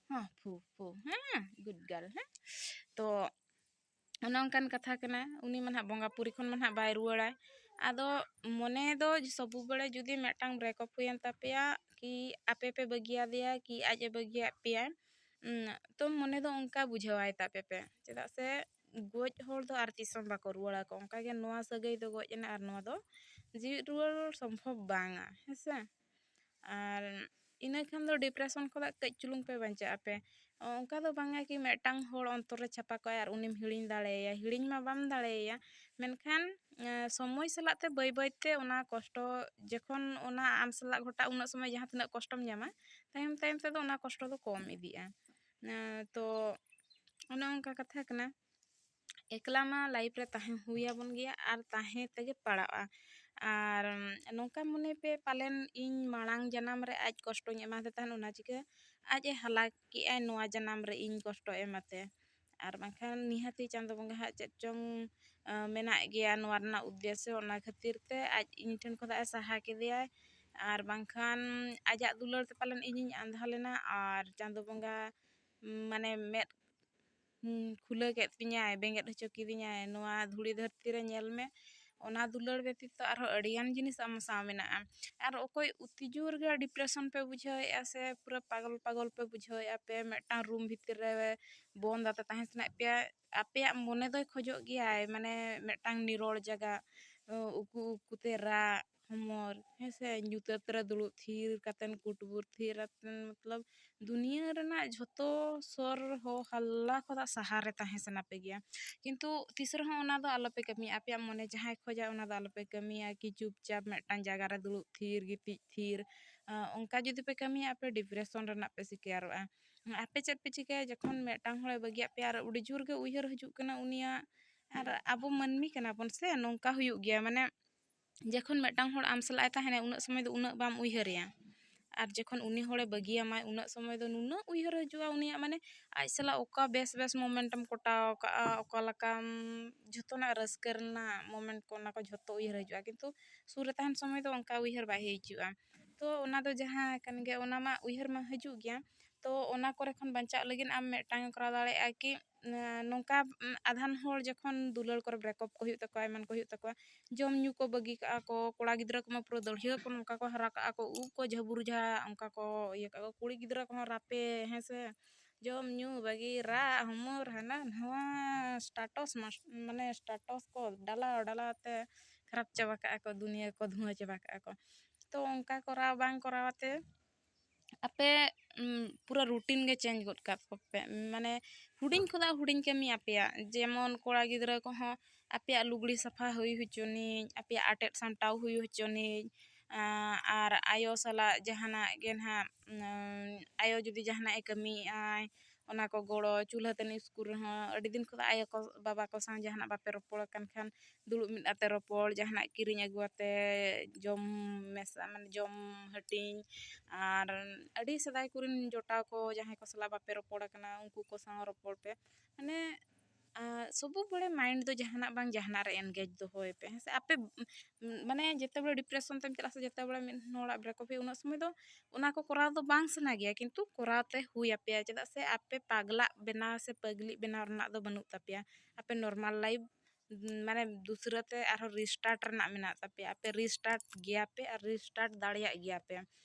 ᱦᱚᱸ, ᱯᱷᱩ, ᱯᱷᱩ, ᱦᱮᱸ, good girl, ᱦᱮᱸ᱾ ᱛᱚ ᱚᱱᱮ ᱚᱱᱠᱟᱱ ᱠᱟᱛᱷᱟ ᱠᱟᱱᱟ, ᱩᱱᱤ ᱢᱟ ᱱᱟᱦᱟᱜ ᱵᱚᱸᱜᱟ ᱯᱩᱨᱤ ᱠᱷᱚᱱ ᱢᱟ ᱱᱟᱦᱟᱜ ᱵᱟᱭ ᱨᱩᱣᱟᱹᱲᱟᱭ᱾ ᱟᱫᱚ ᱢᱚᱱᱮ ᱫᱚ ᱥᱚᱵᱩ ᱵᱮᱲᱮ ᱡᱩᱫᱤ ᱢᱤᱫᱴᱟᱝ break up ᱦᱩᱭᱮᱱ ᱛᱟᱯᱮᱭᱟ, ᱠᱤ ᱟᱯᱮ ᱯᱮ ᱵᱟᱹᱜᱤᱭᱟᱫᱮᱭᱟ, ᱠᱤ ᱟᱡ ᱮ ᱵᱟᱹᱜᱤᱭᱟᱫ ᱯᱮᱭᱟᱭ, ᱩᱸ, ᱛᱚ ᱢᱚᱱᱮ ᱫᱚ ᱚᱱᱠᱟ ᱵᱩᱡᱷᱟᱹᱣᱟᱭ ᱛᱟᱯᱮ ᱯᱮ᱾ ᱪᱮᱫᱟᱜ ᱥᱮ ᱜᱚᱡ ᱦᱚᱲ ᱫᱚ ᱟᱨ ᱛᱤᱥ ᱦᱚᱸ ᱵᱟᱠᱚ ᱨᱩᱣᱟᱹᱲᱟ ᱠᱚ᱾ ᱚᱱᱠᱟ ᱜᱮ ᱱᱚᱣᱟ ᱥᱟᱹᱜᱟᱹᱭ ᱫᱚ ᱜᱚᱡ ᱮᱱᱟ ᱟᱨ ᱱᱚᱣᱟ ᱫᱚ ᱡᱤᱣᱤᱫ ᱨᱩᱣᱟᱹᱲ ᱥᱚᱢᱵᱷᱚᱵ ᱵᱟᱝᱟ, ᱦᱮᱸ ᱥᱮ? ᱟᱨ ᱤᱱᱟᱹ ᱠᱷᱟᱱ ᱫᱚ depression ᱠᱷᱚᱱᱟᱜ ᱠᱟᱹᱡ ᱪᱩᱞᱩᱝ ᱯᱮ ᱵᱟᱧᱪᱟᱜ ᱟᱯᱮ᱾ ᱚᱱᱠᱟ ᱫᱚ ᱵᱟᱝᱟ ᱠᱤ ᱢᱤᱫᱴᱟᱝ ᱦᱚᱲ ᱚᱱᱛᱚᱨ ᱨᱮ ᱪᱷᱟᱯᱟ ᱠᱚᱜᱼᱟᱭ ᱟᱨ ᱩᱱᱤᱢ ᱦᱤᱲᱤᱧ ᱫᱟᱲᱮᱭᱟᱭᱟ᱾ ᱦᱤᱲᱤᱧ ᱢᱟ ᱵᱟᱢ ᱫᱟᱲᱮᱭᱟᱭᱟ, ᱢᱮᱱᱠᱷᱟᱱ, ᱮᱸ, ᱥᱚᱢᱚᱭ ᱥᱟᱞᱟᱜ ᱛᱮ ᱵᱟᱹᱭ ᱵᱟᱹᱭ ᱛᱮ ᱚᱱᱟ ᱠᱚᱥᱴᱚ, ᱡᱚᱠᱷᱚᱱ ᱚᱱᱟ ᱟᱢ ᱥᱟᱞᱟᱜ ᱜᱷᱚᱴᱟᱜ, ᱩᱱᱟᱹᱜ ᱥᱚᱢᱚᱭ ᱡᱟᱦᱟᱸ ᱛᱤᱱᱟᱹᱜ ᱠᱚᱥᱴᱚᱢ ᱧᱟᱢᱟ, ᱛᱟᱭᱚᱢ ᱛᱟᱭᱚᱢ ᱛᱮᱫᱚ ᱚᱱᱟ ᱠᱚᱥᱴᱚ ᱫᱚ ᱠᱚᱢ ᱤᱫᱤᱜᱼᱟ᱾ ᱮᱸ, ᱛᱚ ᱚᱱᱮ ᱚᱱᱠᱟ ᱠᱟᱛᱷᱟ ᱠᱟᱱᱟ᱾ ᱮᱠᱞᱟ ᱢᱟ life ᱨᱮ ᱛᱟᱦᱮᱸ ᱦᱩᱭ ᱟᱵᱚᱱ ᱜᱮᱭᱟ ᱟᱨ ᱛᱟᱦᱮᱸ ᱛᱮᱜᱮ ᱯᱟᱲᱟᱜᱼᱟ᱾ ᱟᱨ ᱱᱚᱝᱠᱟ ᱢᱚᱱᱮ ᱯᱮ, ᱯᱟᱞᱮᱱ ᱤᱧ ᱢᱟᱲᱟᱝ ᱡᱟᱱᱟᱢ ᱨᱮ ᱟᱡ ᱠᱚᱥᱴᱚᱧ ᱮᱢᱟᱫᱮ ᱛᱟᱦᱮᱱ, ᱚᱱᱟ ᱪᱤᱠᱟᱹ ᱟᱡ ᱮ ᱦᱟᱞᱟ ᱠᱮᱜᱼᱟᱭ ᱱᱚᱣᱟ ᱡᱟᱱᱟᱢ ᱨᱮ ᱤᱧ ᱠᱚᱥᱴᱚ ᱮᱢᱟᱛᱮ᱾ ᱟᱨ ᱵᱟᱝᱠᱷᱟᱱ ᱱᱤᱦᱟᱹᱛᱤ ᱪᱟᱸᱫᱚ ᱵᱚᱸᱜᱟ ᱦᱟᱜ ᱪᱮᱫ ᱪᱚᱝ, ᱟᱸ, ᱢᱮᱱᱟᱜ ᱜᱮᱭᱟ ᱱᱚᱣᱟ ᱨᱮᱱᱟᱜ ᱩᱫᱽᱫᱮᱥᱥᱚ, ᱚᱱᱟ ᱠᱷᱟᱹᱛᱤᱨ ᱛᱮ ᱟᱡ ᱤᱧ ᱴᱷᱮᱱ ᱠᱷᱚᱱᱟᱜ ᱮ ᱥᱟᱦᱟ ᱠᱮᱫᱮᱭᱟᱭ᱾ ᱟᱨ ᱵᱟᱝᱠᱷᱟᱱ ᱟᱡᱟᱜ ᱫᱩᱞᱟᱹᱲ ᱛᱮ ᱯᱟᱞᱮᱱ ᱤᱧᱤᱧ ᱟᱸᱫᱷᱟ ᱞᱮᱱᱟ, ᱟᱨ ᱪᱟᱸᱫᱚ ᱵᱚᱸᱜᱟ, ᱩᱸ, ᱢᱟᱱᱮ ᱢᱮᱫ ᱦᱩᱸ, ᱠᱷᱩᱞᱟᱹᱣ ᱠᱮᱫ ᱛᱤᱧᱟᱭ, ᱵᱮᱸᱜᱮᱫ ᱦᱚᱪᱚ ᱠᱤᱫᱤᱧᱟᱭ᱾ ᱱᱚᱣᱟ ᱫᱷᱩᱲᱤ ᱫᱷᱟᱹᱨᱛᱤ ᱨᱮ ᱧᱮᱞ ᱢᱮ, ᱚᱱᱟ ᱫᱩᱞᱟᱹᱲ ᱵᱮᱛᱤᱛᱚ ᱟᱨᱦᱚᱸ ᱟᱹᱰᱤᱜᱟᱱ ᱡᱤᱱᱤᱥ ᱟᱢ ᱥᱟᱶ ᱢᱮᱱᱟᱜᱼᱟ᱾ ᱟᱨ ᱚᱠᱚᱭ ᱚᱛᱤ ᱡᱳᱨ ᱜᱮ ᱰᱤᱯᱨᱮᱥᱚᱱ ᱯᱮ ᱵᱩᱡᱷᱟᱹᱣᱮᱫᱼᱟ ᱥᱮ ᱯᱩᱨᱟᱹ ᱯᱟᱜᱚᱞ ᱯᱟᱜᱚᱞ ᱯᱮ ᱵᱩᱡᱷᱟᱹᱣᱮᱫᱼᱟ ᱯᱮ, ᱢᱤᱫᱴᱟᱝ ᱨᱩᱢ ᱵᱷᱤᱛᱤᱨ ᱨᱮ ᱵᱚᱱᱫ ᱟᱛᱮ ᱛᱟᱦᱮᱸ ᱥᱟᱱᱟᱭᱮᱫ ᱯᱮᱭᱟ, ᱟᱯᱮᱭᱟᱜ ᱢᱚᱱᱮ ᱫᱚᱭ ᱠᱷᱚᱡᱚᱜ ᱜᱮᱭᱟᱭ ᱢᱟᱱᱮ ᱢᱤᱫᱴᱟᱝ ᱱᱤᱨᱚᱲ ᱡᱟᱭᱜᱟ, ᱩᱠᱩ ᱩᱠᱩᱛᱮ ᱨᱟᱜ ᱦᱚᱢᱚᱨ, ᱦᱮᱸ ᱥᱮ, ᱧᱩᱛᱟᱹᱛ ᱨᱮ ᱫᱩᱲᱩᱵ ᱛᱷᱤᱨ ᱠᱟᱛᱮᱱ ᱠᱩᱴᱵᱩᱨ ᱛᱷᱤᱨ ᱟᱛᱮᱱ, ᱢᱚᱛᱞᱚᱵ ᱫᱩᱱᱤᱭᱟᱹ ᱨᱮᱱᱟᱜ ᱡᱷᱚᱛᱚ ᱥᱚᱨ ᱦᱚ ᱦᱟᱞᱞᱟ ᱠᱷᱚᱱᱟᱜ ᱥᱟᱦᱟ ᱨᱮ ᱛᱟᱦᱮᱸ ᱥᱟᱱᱟ ᱯᱮ ᱜᱮᱭᱟ, ᱠᱤᱱᱛᱩ ᱛᱤᱥ ᱨᱮᱦᱚᱸ ᱚᱱᱟ ᱫᱚ ᱟᱞᱚᱯᱮ ᱠᱟᱹᱢᱤᱭᱟ᱾ ᱟᱯᱮᱭᱟᱜ ᱢᱚᱱᱮ ᱡᱟᱦᱟᱸᱭ ᱠᱷᱚᱡᱟ ᱚᱱᱟ ᱫᱚ ᱟᱞᱚᱯᱮ ᱠᱟᱹᱢᱤᱭᱟ, ᱠᱤ ᱪᱩᱯᱪᱟᱯ ᱢᱤᱫᱴᱟᱝ ᱡᱟᱭᱜᱟ ᱨᱮ ᱫᱩᱲᱩᱵ ᱛᱷᱤᱨ ᱜᱤᱛᱤᱡ ᱛᱷᱤᱨ, ᱟᱸ, ᱚᱱᱠᱟ ᱡᱩᱫᱤ ᱯᱮ ᱠᱟᱹᱢᱤᱭᱟ ᱟᱯᱮ ᱰᱤᱯᱨᱮᱥᱚᱱ ᱨᱮᱱᱟᱜ ᱯᱮ ᱥᱤᱠᱟᱨᱚᱜᱼᱟ᱾ ᱟᱯᱮ ᱪᱮᱫ ᱯᱮ ᱪᱤᱠᱟᱹᱭᱟ ᱡᱚᱠᱷᱚᱱ ᱢᱤᱫᱴᱟᱝ ᱦᱚᱲᱮ ᱵᱟᱹᱜᱤᱭᱟᱫ ᱯᱮᱭᱟ ᱟᱨ ᱟᱹᱰᱤ ᱡᱳᱨ ᱜᱮ ᱩᱭᱦᱟᱹᱨ ᱦᱤᱡᱩᱜ ᱠᱟᱱᱟ ᱩᱱᱤᱭᱟᱜ, ᱟᱨ ᱟᱵᱚ ᱢᱟᱹᱱᱢᱤ ᱠᱟᱱᱟ ᱵᱚᱱ ᱥᱮ, ᱱᱚᱝᱠᱟ ᱦᱩᱭᱩᱜ ᱜᱮᱭᱟ, ᱢᱟᱱᱮ ᱡᱚᱠᱷᱚᱱ ᱢᱤᱫᱴᱟᱝ ᱦᱚᱲ ᱟᱢ ᱥᱟᱞᱟᱜ ᱮ ᱛᱟᱦᱮᱱᱟ ᱩᱱᱟᱹᱜ ᱥᱚᱢᱚᱭ ᱫᱚ ᱩᱱᱟᱹᱜ ᱵᱟᱢ ᱩᱭᱦᱟᱹᱨᱮᱭᱟ, ᱟᱨ ᱡᱚᱠᱷᱚᱱ ᱩᱱᱤ ᱦᱚᱲᱮ ᱵᱟᱹᱜᱤᱭᱟᱢᱟᱭ ᱩᱱᱟᱹᱜ ᱥᱚᱢᱚᱭ ᱫᱚ ᱱᱩᱱᱟᱹᱜ ᱩᱭᱦᱟᱹᱨ ᱦᱤᱡᱩᱜᱼᱟ ᱩᱱᱤᱭᱟᱜ, ᱢᱟᱱᱮ ᱟᱡ ᱥᱟᱞᱟᱜ ᱚᱠᱟ ᱵᱮᱥ ᱵᱮᱥ moment ᱮᱢ ᱠᱚᱴᱟᱣ ᱠᱟᱜᱼᱟ, ᱚᱠᱟ ᱞᱮᱠᱟᱱ ᱡᱷᱚᱛᱚᱱᱟᱜ ᱨᱟᱹᱥᱠᱟᱹ ᱨᱮᱱᱟᱜ moment ᱠᱚ, ᱚᱱᱟ ᱠᱚ ᱡᱷᱚᱛᱚ ᱩᱭᱦᱟᱹᱨ ᱦᱤᱡᱩᱜᱼᱟ, ᱠᱤᱱᱛᱩ ᱥᱩᱨ ᱨᱮ ᱛᱟᱦᱮᱱ ᱥᱚᱢᱚᱭ ᱫᱚ ᱚᱱᱠᱟ ᱩᱭᱦᱟᱹᱨ ᱵᱟᱭ ᱦᱤᱡᱩᱜᱼᱟ᱾ ᱛᱚ ᱚᱱᱟ ᱫᱚ ᱡᱟᱦᱟᱸ ᱠᱟᱱ ᱜᱮ ᱚᱱᱟ ᱢᱟ ᱩᱭᱦᱟᱹᱨ ᱢᱟ ᱦᱤᱡᱩᱜ ᱜᱮᱭᱟ᱾ ᱛᱚ ᱚᱱᱟ ᱠᱚᱨᱮ ᱠᱷᱚᱱ ᱵᱟᱧᱪᱟᱜ ᱞᱟᱹᱜᱤᱫ ᱟᱢ ᱢᱤᱫᱴᱟᱝ ᱠᱚᱨᱟᱣ ᱫᱟᱲᱮᱭᱟᱜᱼᱟ ᱠᱤ, ᱮᱸ, ᱱᱚᱝᱠᱟ, ᱩᱢ, ᱟᱫᱷᱟᱱ ᱦᱚᱲ ᱡᱚᱠᱷᱚᱱ ᱫᱩᱞᱟᱹᱲ ᱠᱚᱨᱮ breakup ᱠᱚ ᱦᱩᱭᱩᱜ ᱛᱟᱠᱚᱣᱟ, ᱮᱢᱟᱱ ᱠᱚ ᱦᱩᱭᱩᱜ ᱛᱟᱠᱚᱣᱟ, ᱡᱚᱢ ᱧᱩ ᱠᱚ ᱵᱟᱹᱜᱤ ᱠᱟᱜᱼᱟ ᱠᱚ, ᱠᱚᱲᱟ ᱜᱤᱫᱽᱨᱟᱹ ᱠᱚᱢᱟ ᱯᱩᱨᱟᱹ ᱫᱟᱹᱲᱦᱤᱭᱟᱹ ᱠᱚ ᱱᱚᱝᱠᱟ ᱠᱚ ᱦᱟᱨᱟ ᱠᱟᱜᱼᱟ ᱠᱚ, ᱩᱵ ᱠᱚ ᱡᱷᱟᱹᱵᱩᱨ ᱡᱷᱟ ᱚᱱᱠᱟ ᱠᱚ ᱤᱭᱟᱹ ᱠᱟᱜᱼᱟ ᱠᱚ, ᱠᱩᱲᱤ ᱜᱤᱫᱽᱨᱟᱹ ᱠᱚᱦᱚᱸ ᱨᱟᱯᱮ, ᱦᱮᱸ ᱥᱮ, ᱡᱚᱢ ᱧᱩ ᱵᱟᱹᱜᱤ, ᱨᱟᱜ ᱦᱚᱢᱚᱨ, ᱦᱟᱱᱟ ᱱᱟᱣᱟ status ᱢᱟᱥ-, ᱢᱟᱱᱮ status ᱠᱚ ᱰᱟᱞᱟᱣ ᱰᱟᱞᱟᱣ ᱛᱮ ᱠᱷᱟᱨᱟᱯ ᱪᱟᱵᱟ ᱠᱟᱜᱼᱟ ᱠᱚ, ᱫᱩᱱᱤᱭᱟᱹ ᱠᱚ ᱫᱷᱩᱣᱟᱹ ᱪᱟᱵᱟ ᱠᱟᱜᱼᱟ ᱠᱚ᱾ ᱛᱚ ᱚᱱᱠᱟ ᱠᱚᱨᱟᱣ ᱵᱟᱝ ᱠᱚᱨᱟᱣ ᱟᱛᱮ ᱟᱯᱮ, ᱩᱢ, ᱯᱩᱨᱟᱹ routine ᱜᱮ change ᱜᱚᱫ ᱠᱟᱜ ᱠᱚᱯᱮ᱾ ᱢᱟᱱᱮ ᱦᱩᱰᱤᱧ ᱠᱷᱚᱱᱟᱜ ᱦᱩᱰᱤᱧ ᱠᱟᱹᱢᱤ ᱟᱯᱮᱭᱟᱜ, ᱡᱮᱢᱚᱱ ᱠᱚᱲᱟ ᱜᱤᱫᱽᱨᱟᱹ ᱠᱚᱦᱚᱸ ᱟᱯᱮᱭᱟᱜ ᱞᱩᱜᱽᱲᱤ ᱥᱟᱯᱷᱟ ᱦᱩᱭ ᱦᱚᱪᱚᱱᱤᱡ, ᱟᱯᱮᱭᱟᱜ ᱟᱴᱮᱫ ᱥᱟᱢᱴᱟᱣ ᱦᱩᱭ ᱦᱚᱪᱚᱱᱤᱡ, ᱟᱸ, ᱟᱨ ᱟᱭᱳ ᱥᱟᱞᱟᱜ ᱡᱟᱦᱟᱱᱟᱜ ᱜᱮ ᱱᱟᱦᱟᱜ, ᱩᱸ, ᱟᱭᱳ ᱡᱩᱫᱤ ᱡᱟᱦᱟᱱᱟᱜ ᱮ ᱠᱟᱹᱢᱤᱭᱮᱫᱼᱟᱭ, ᱚᱱᱟ ᱠᱚ ᱜᱚᱲᱚ, ᱪᱩᱞᱦᱟᱹ ᱛᱟᱹᱱᱤᱡ ᱥᱩᱨ ᱨᱮᱦᱚᱸ ᱟᱹᱰᱤ ᱫᱤᱱ ᱠᱷᱚᱱᱟᱜ ᱟᱭᱳ ᱠᱚ ᱵᱟᱵᱟ ᱠᱚ ᱥᱟᱶ ᱡᱟᱦᱟᱱᱟᱜ ᱵᱟᱯᱮ ᱨᱚᱯᱚᱲ ᱟᱠᱟᱱ ᱠᱷᱟᱱ ᱫᱩᱲᱩᱵ ᱢᱤᱫ ᱟᱛᱮ ᱨᱚᱯᱚᱲ, ᱡᱟᱦᱟᱱᱟᱜ ᱠᱤᱨᱤᱧ ᱟᱹᱜᱩ ᱟᱛᱮ ᱡᱚᱢ ᱢᱮᱥᱟ, ᱢᱟᱱᱮ ᱡᱚᱢ ᱦᱟᱹᱴᱤᱧ, ᱟᱨ ᱟᱹᱰᱤ ᱥᱮᱫᱟᱭ ᱠᱚᱨᱮᱱ ᱡᱚᱴᱟᱣ ᱠᱚ ᱡᱟᱦᱟᱸᱭ ᱠᱚ ᱥᱟᱞᱟᱜ ᱵᱟᱯᱮ ᱨᱚᱯᱚᱲ ᱟᱠᱟᱱᱟ ᱩᱱᱠᱩ ᱠᱚ ᱥᱟᱶ ᱨᱚᱯᱚᱲ ᱯᱮ᱾ ᱢᱟᱱᱮ, ᱟᱸ, ᱥᱚᱵᱩ ᱵᱮᱲᱮ mind ᱫᱚ ᱡᱟᱦᱟᱱᱟᱜ ᱵᱟᱝ ᱡᱟᱦᱟᱱᱟᱜ ᱨᱮ engage ᱫᱚᱦᱚᱭ ᱯᱮ, ᱦᱮᱸ ᱥᱮ? ᱟᱯᱮ, ᱩᱢ, ᱢᱟᱱᱮ ᱡᱮᱛᱮ ᱵᱮᱲᱮ depression ᱛᱮᱢ ᱪᱟᱞᱟᱜᱼᱟ ᱥᱮ ᱡᱮᱛᱮ ᱵᱮᱲᱮ ᱢᱤᱫ ᱦᱚᱲᱟᱜ breakup ᱦᱩᱭᱩᱜᱼᱟ ᱩᱱᱟᱹᱜ ᱥᱚᱢᱚᱭ ᱫᱚ ᱚᱱᱟ ᱠᱚ ᱠᱚᱨᱟᱣ ᱫᱚ ᱵᱟᱝ ᱥᱟᱱᱟ ᱜᱮᱭᱟ, ᱠᱤᱱᱛᱩ ᱠᱚᱨᱟᱣ ᱛᱮ ᱦᱩᱭ ᱟᱯᱮᱭᱟ, ᱪᱮᱫᱟᱜ ᱥᱮ ᱟᱯᱮ ᱯᱟᱜᱽᱞᱟᱜ ᱵᱮᱱᱟᱣ ᱥᱮ ᱯᱟᱹᱜᱽᱞᱤᱜ ᱵᱮᱱᱟᱣ ᱨᱮᱱᱟᱜ ᱫᱚ ᱵᱟᱹᱱᱩᱜ ᱛᱟᱯᱮᱭᱟ᱾ ᱟᱯᱮ normal life ᱢᱟᱱᱮ ᱫᱩᱥᱨᱟᱹ ᱛᱮ ᱟᱨᱦᱚᱸ ᱨᱤᱥᱴᱟᱨᱴ ᱨᱮᱱᱟᱜ ᱢᱮᱱᱟᱜ ᱛᱟᱯᱮᱭᱟ, ᱟᱯᱮ ᱨᱤᱥᱴᱟᱨᱴ ᱜᱮᱭᱟ ᱯᱮ ᱟᱨ ᱨᱤᱥᱴᱟᱨᱴ ᱫᱟᱲᱮᱭᱟᱜ ᱜᱮᱭᱟ ᱯᱮ᱾